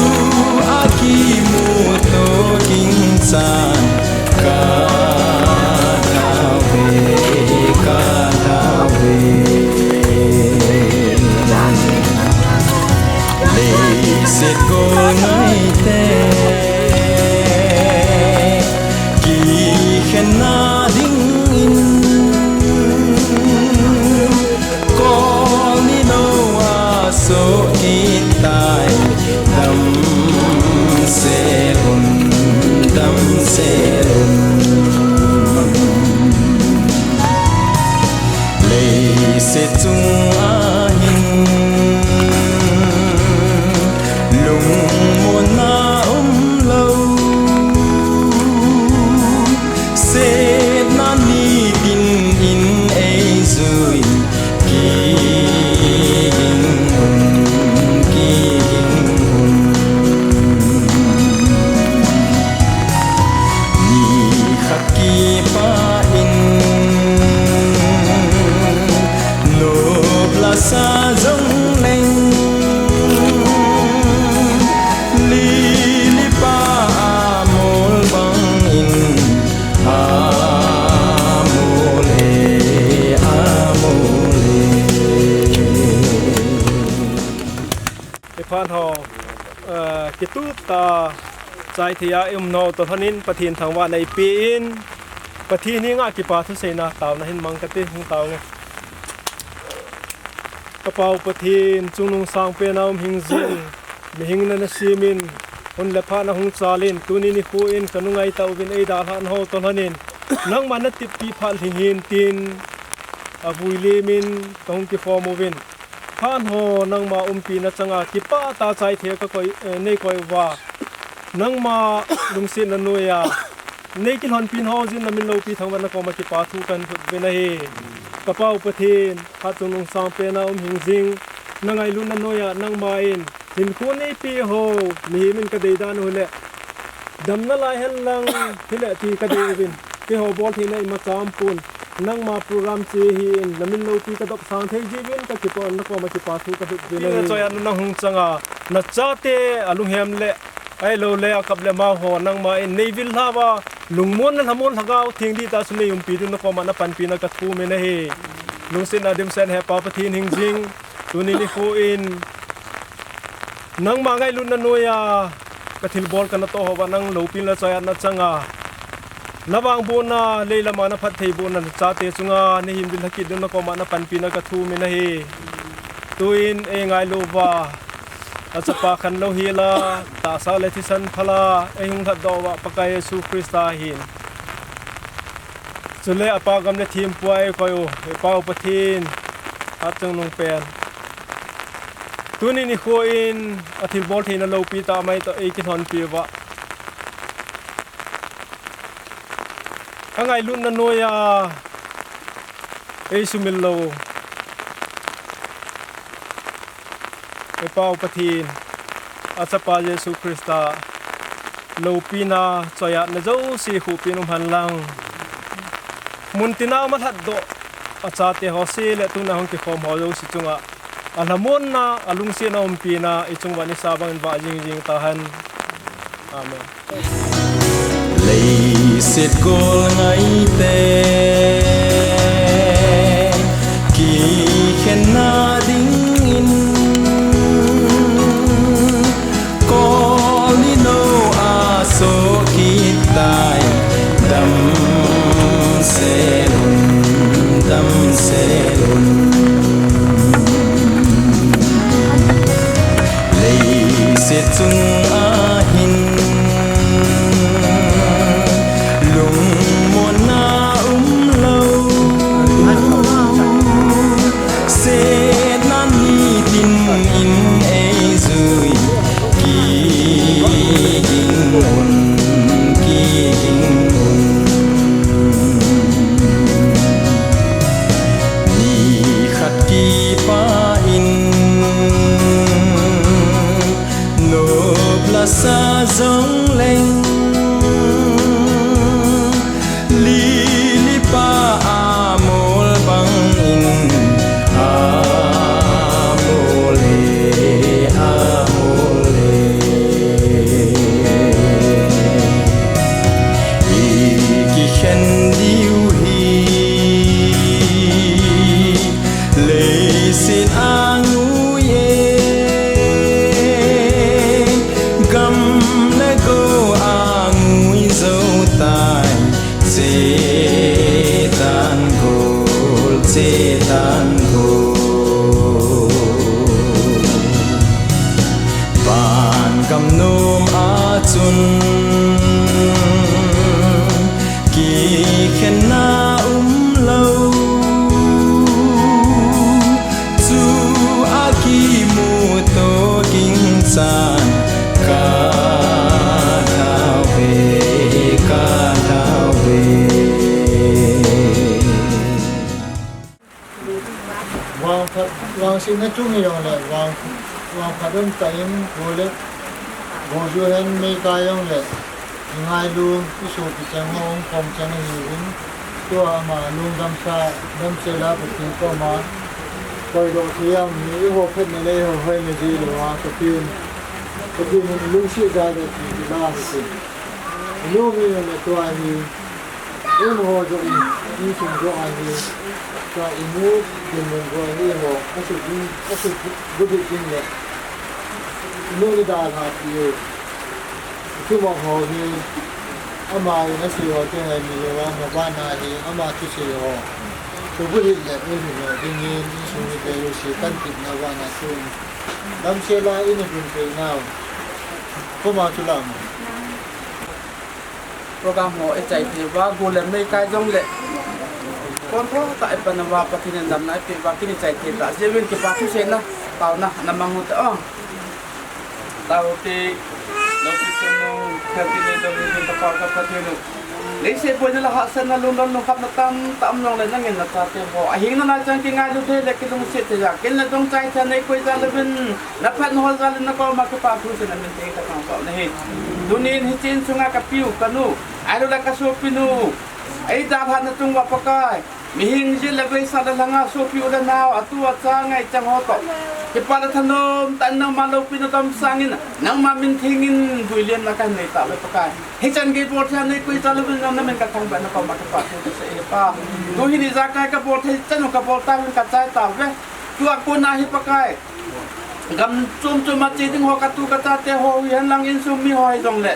a kimuto ding chan ka tao ve, ka tao ve. Leiset gol ngaite kikhenna dingin, kol ni nou a soh kit tai, damsel un, damsel un. Leiset chung a hin lungmonna umlou, setna nitin in eijui, kiging un, kiging un. Ni khat kipah in nop la sa jongleng, lili pa amol bangin amol e, amol e. Iphat ho, eh, kitup tah a chai thei a i um nau toh lhonin Pathen thangvahna i pe in, Pathen henga kipa thuseina taona hin mang kate, hung tao nge. Ka Pa u Pathen, chungnung sangpen a um hing jing, mihing na na sem in, hun le phat na hung chal in, tuni nikho in ka nungai tah uvin ei dalhah nau toh lhonin, nangma na teppi phat lhing hen tin, a vui lim in ka hung kikhom uvin. Phat ho nangma umpina changa kipah tah a chai thei a ka koi, eh, nei koi uva, nangma lungsetna noiya nei kilhonpi nau jeh in na min loupi thangvahna koma kipa thu kan thot uvin ahi. Ka Pa u Pathen, phat chungnung sangpen a um hing jing, na ngailutna noiya nangma in hinkho nei pe ho mihem in ka dei dan u hile, damna lai hen lang hile ti ka dei uvin, keiho bol theina imacha um pon, nangma program che hi in na min loupi ka dopsang thei jeh uvin ka kipa, na koma kipa thu ka thot uvin ahi. Tina choi a nang hung changa, na chate a lunghem le, ahilou le a kap le mao ho nangma in nei vil lhah uva, lungmon le lhamon Lhagao Theng dihtah a chu nei umpi diu na koma na panpina ka thum in ahi. Lungsetna dimset he Pa Pathen hing jing, tuni nikho in nangma ngailutna noiya ka thilbol ka natoh ho uva nang loupina choi a na changa, na vangbohna, lei lama na phattheibohna na chate chunga nei hin vil lhah kit diu na koma na panpina ka thum in ahi. Tuin ei ngailu uva, a chapa khanlou hel a, tahsa le thisan phal a ei hung lhatdoh uva Pakai Jesu Christa hin, chule a Pa gam le thempu a ei koi u, ei Pa u Pathen, a chungnung pen, tuni nikho in a thilbol theina loupi tah mai toh ei kilhonpi uva, a ngailutna noiya ei sumil lou, ei Pa u Pathen, a chapa Jesu Christa loupina choi a na jouse huhpin um hen lang, muntina um a lhatdoh a chate ho se le tuna hung kikhom ho jouse chunga a lhamonna, a lungsetna umpina i chung uva nisa bangin vah jing jing tahen. Amen. Leiset gol ngaite kikhenna dingin, kol ni nou a soh kit tai, damsel un, damsel un. Leiset chung a hin lungmonna umlou, setna nitin in eijui, kiging un, kiging un. Setan go pan gam nom a chun kikhenna um lo. Chu a kimu to ging chan ka thau ve, ka thau ve. Vangphat, vangsetna chung hi jong le, vang, vangphat um tah in, go le, go ju hen meikai jong le, i ngailu, i sopi cheng ho, hung khom cheng ahiuvin, tua ama lungdamsa, damsel a Pathen koma, koidoh thei a um hi, eiho phatna le eiho hoina jeh lou a, Pathen, Pathen in lungset jal a ti, ti la hi ti. I nom hi jong le tua hi, Eiho joh in, insung joh ahi, tua inu dinmun joh ahi ho, asut ding, asut gu ding le, inu ni dalha ti e. Thumop ho hi, ama in asei ho te ngai mi lou a, ama bana hi, ama thusei ho. Thu gu ding le, eiho dingin, insung mite jouse kan tipna bana chun. Damsel a ina dun pei nau. Koma chu lam. Program ho i chai thei uva, go le meikai jong le. Kon tho ta i pan uva, Pathen in damna i pe uva, kin i chai thei ta. Jeh uvin kipa thuseina, taona, na mang u te o. Tao te, lo pi chen no, ka ti le lo pi ka pa ka Pathen u. Leiset boina le hahsatna lungdon lungkhamna tamtah um jong le nangin na chate ho. Ahing nalai chang kingailu thei le kilungset thei a. Kin le dong chai thei nei koi ja le vin. Na phat na hol jal in na koma kipa thu chun na min theng ka thangvah u ahi. Tunin hiche insunga ka piu ka nu, ahilou le ka sopinu, ei dalhahna chung uva Pakai, mihem jeh le veisa le lhanga sopi u le nao, atu acha ngaichang ho toh, kipa le thanom tah in nangma loupina dom sangin, nangma min thengin vuilienna kahin nei tauve Pakai. Hichan gei bol thei a nei koi jal uvin jong na min ka thangvah in na koma kipa thu ka sei e Pa. Tuhin ijakai ka bol thei chan u ka bol tauvin ka chai tauve. Tua kona hi Pakai, gam chom chom a che ding ho, ka tu ka chate ho hihen lang, insung mi ho hijong le,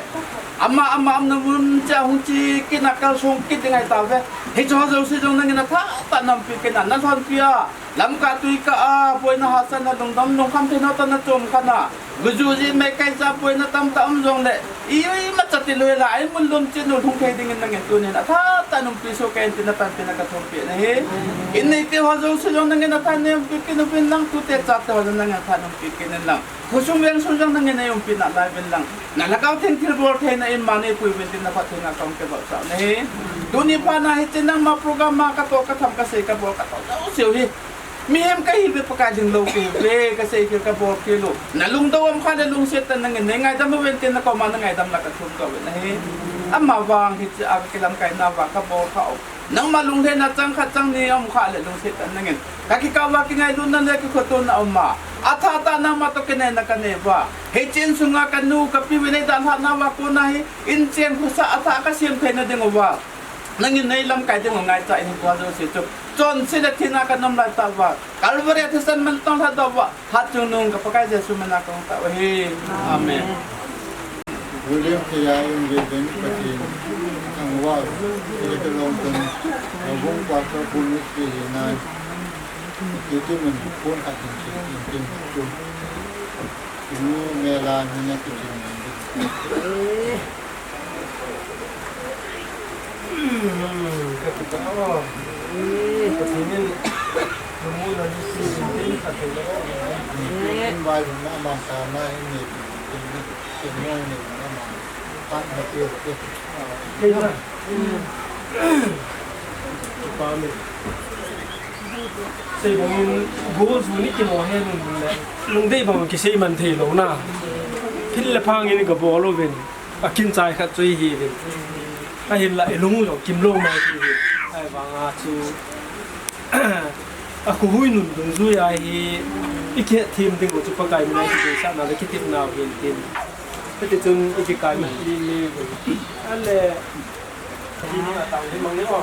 ama ama umna mun cheh a hung che kit na kalsong kit ding ahi tauve. Hiche ho jouse jong nangin athah tah in na umpi kit in, na lhonpi a, lamkah tuikah a, boina hahsatna lungdon lungkham theina tah in na chom khan a, guju ji meikai ja boina tamtah um jong le, imacha tilou hel a, imun lom chet u lhung thei dingin nangin tunin athah tah in umpi soh kei in tin na panpina ka thum peh in ahi. In neite ho jouse jong nangin athah in nei umpi kit uvin lang, tute chate ho jong nangin athah in umpi kit in lang. Khosung vengsung jong nangin nei umpi nalai uvin lang. Na Lhagao Theng thilbol theina in ma nei pui uvin tin na khut thenga ka hung kivopsah u ahi. Tuni phat na hiche nangma program a ka toh ka tham ka sei ka bol ka toh jouse u hi. Mihem ka hiuve Pakai, lhinglou ka hiuve, ka seikhel ka bolkhel u. Na lungdou um khah le lungset tah in nangin nei ngaidam uvin tin na koma na ngaidam la ka thum kah uvin ahi. Amavang hiche a ka kilamkai nauva ka bol khah u. Nangma lunglhaina chang khat chang ni aum khah le lungset tah in nangin. Ka kikah uva kingailutna le kikhoto na um a, athah tah nangma toh kinepna ka nei uva. Hiche insunga ka nu ka piu in nei dalhah nauva kona hi, inchen khosah athah ka sem theina ding uva. Nangin nei lamkai ding u ngaicha in hinkho jouse chu. Chonse le thina ka nom lai tah uva. Calvary a thisan man tong lhah doh uva. Hatchungnung ka Pakai Jesu mina ka hung tao u ahi. Amen. William Thaya in Reverend Pathen thangvah u, Ekalong tun, Lobung Pastor Bunus Pi hi nai, Kiti min kun khat hin ki in tin tu, Kinu Mela ni na ki tin min. Sei bangin goal chu ni kimo he nun le. Lungdei bang kisei man thei lou na. Thil le phang in ka bol uvin. A kin chai khat chu hi hi. Ahinla i lung u jong kim lou mai hi hi. Ahivanga chu a khuhui nun dungjui a hi i kihethem ding u chu Pakai mina i kideisahna le kitepna u hin tin. Hiti chun i kikai man li li u. Ale. Hi ni a tang hi mang ni o.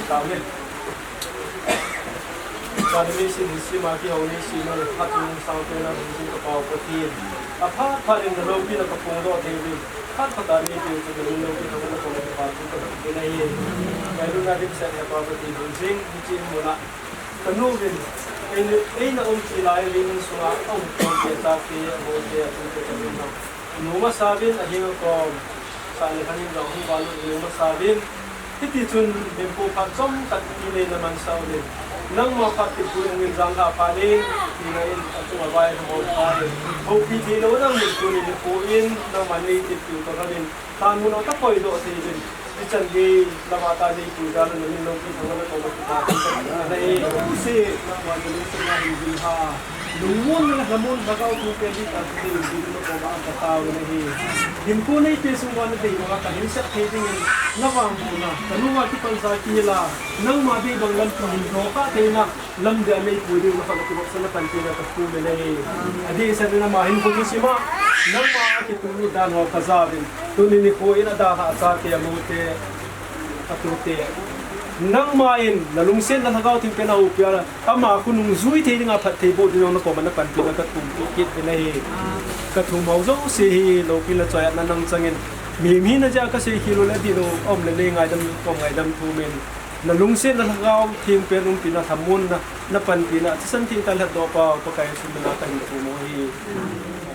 Tang ni. Ka ni si ni si ma ki hong ni si no le phat ni sang te na ni si ka pau ko ti. A phat phat in na loupina ka pung doh thei uvin. Phat phat a ni ti chu ka ni loupina ka pung doh. Patu ka dam pin ahi. Ngailutna dimset He Pa Pathen, hijing hiche muna kanu vin eina, eina um ti lai vin sunga um kon te ta ke mo te atu te ta vin no. Nu masa vin ahi kom. Sa le khanin jong hi valu nu masa vin. Hiti chun min pu phat chom khat ti le na man sa vin. Nangma phat ti pu ngin jang ha pa le ti na in atu a vai mo pa le. Ho pi ti lo nang min pu ni pu in nangma nei ti pu ka vin. Thanmun o ta koi doh thei uvin. Hichan gei lama ta nei pui dan a min lungput thangvah na koma kipa thu ka nei. Jouse nangma na lungsetna hin vil ha. Lungmonna le lhamonna Lhagao thupeh ding tah in vil na koma ka tao na hi. Hinkho nei pe sung uva na dei banga ka hinsep thei dingin na vangbohna. Ka nunga kipansa kihil a. Nangma dei bang lampi hin doh kha theina. Lamdei a nei pui ding na khat na kivopsahna panpina ka thum in ahi. Adeh seh in ama hin kho thusim a, nangma a kituh dan ho ka ja uvin. Tuni nikho in adalhah chate, anu te, atu te. Nangma in na lungsetna Lhagao Theng pen a houpi a, ama khonung jui thei dinga phatthei boh ding jong na koma na panpina ka thum kit uvin ahi. Ka thum ho jouse hi loupina choiatna nang changin. Mihem hina jeh a ka seikhel u le adih lou, aum le nei ngaidam, kom ngaidam thum in. Na lungsetna Lhagao Theng pen umpina lhamonna, na panpina, thisan theng tah lhatdoh pau, Pakai Jesu mina kahin thum u ahi.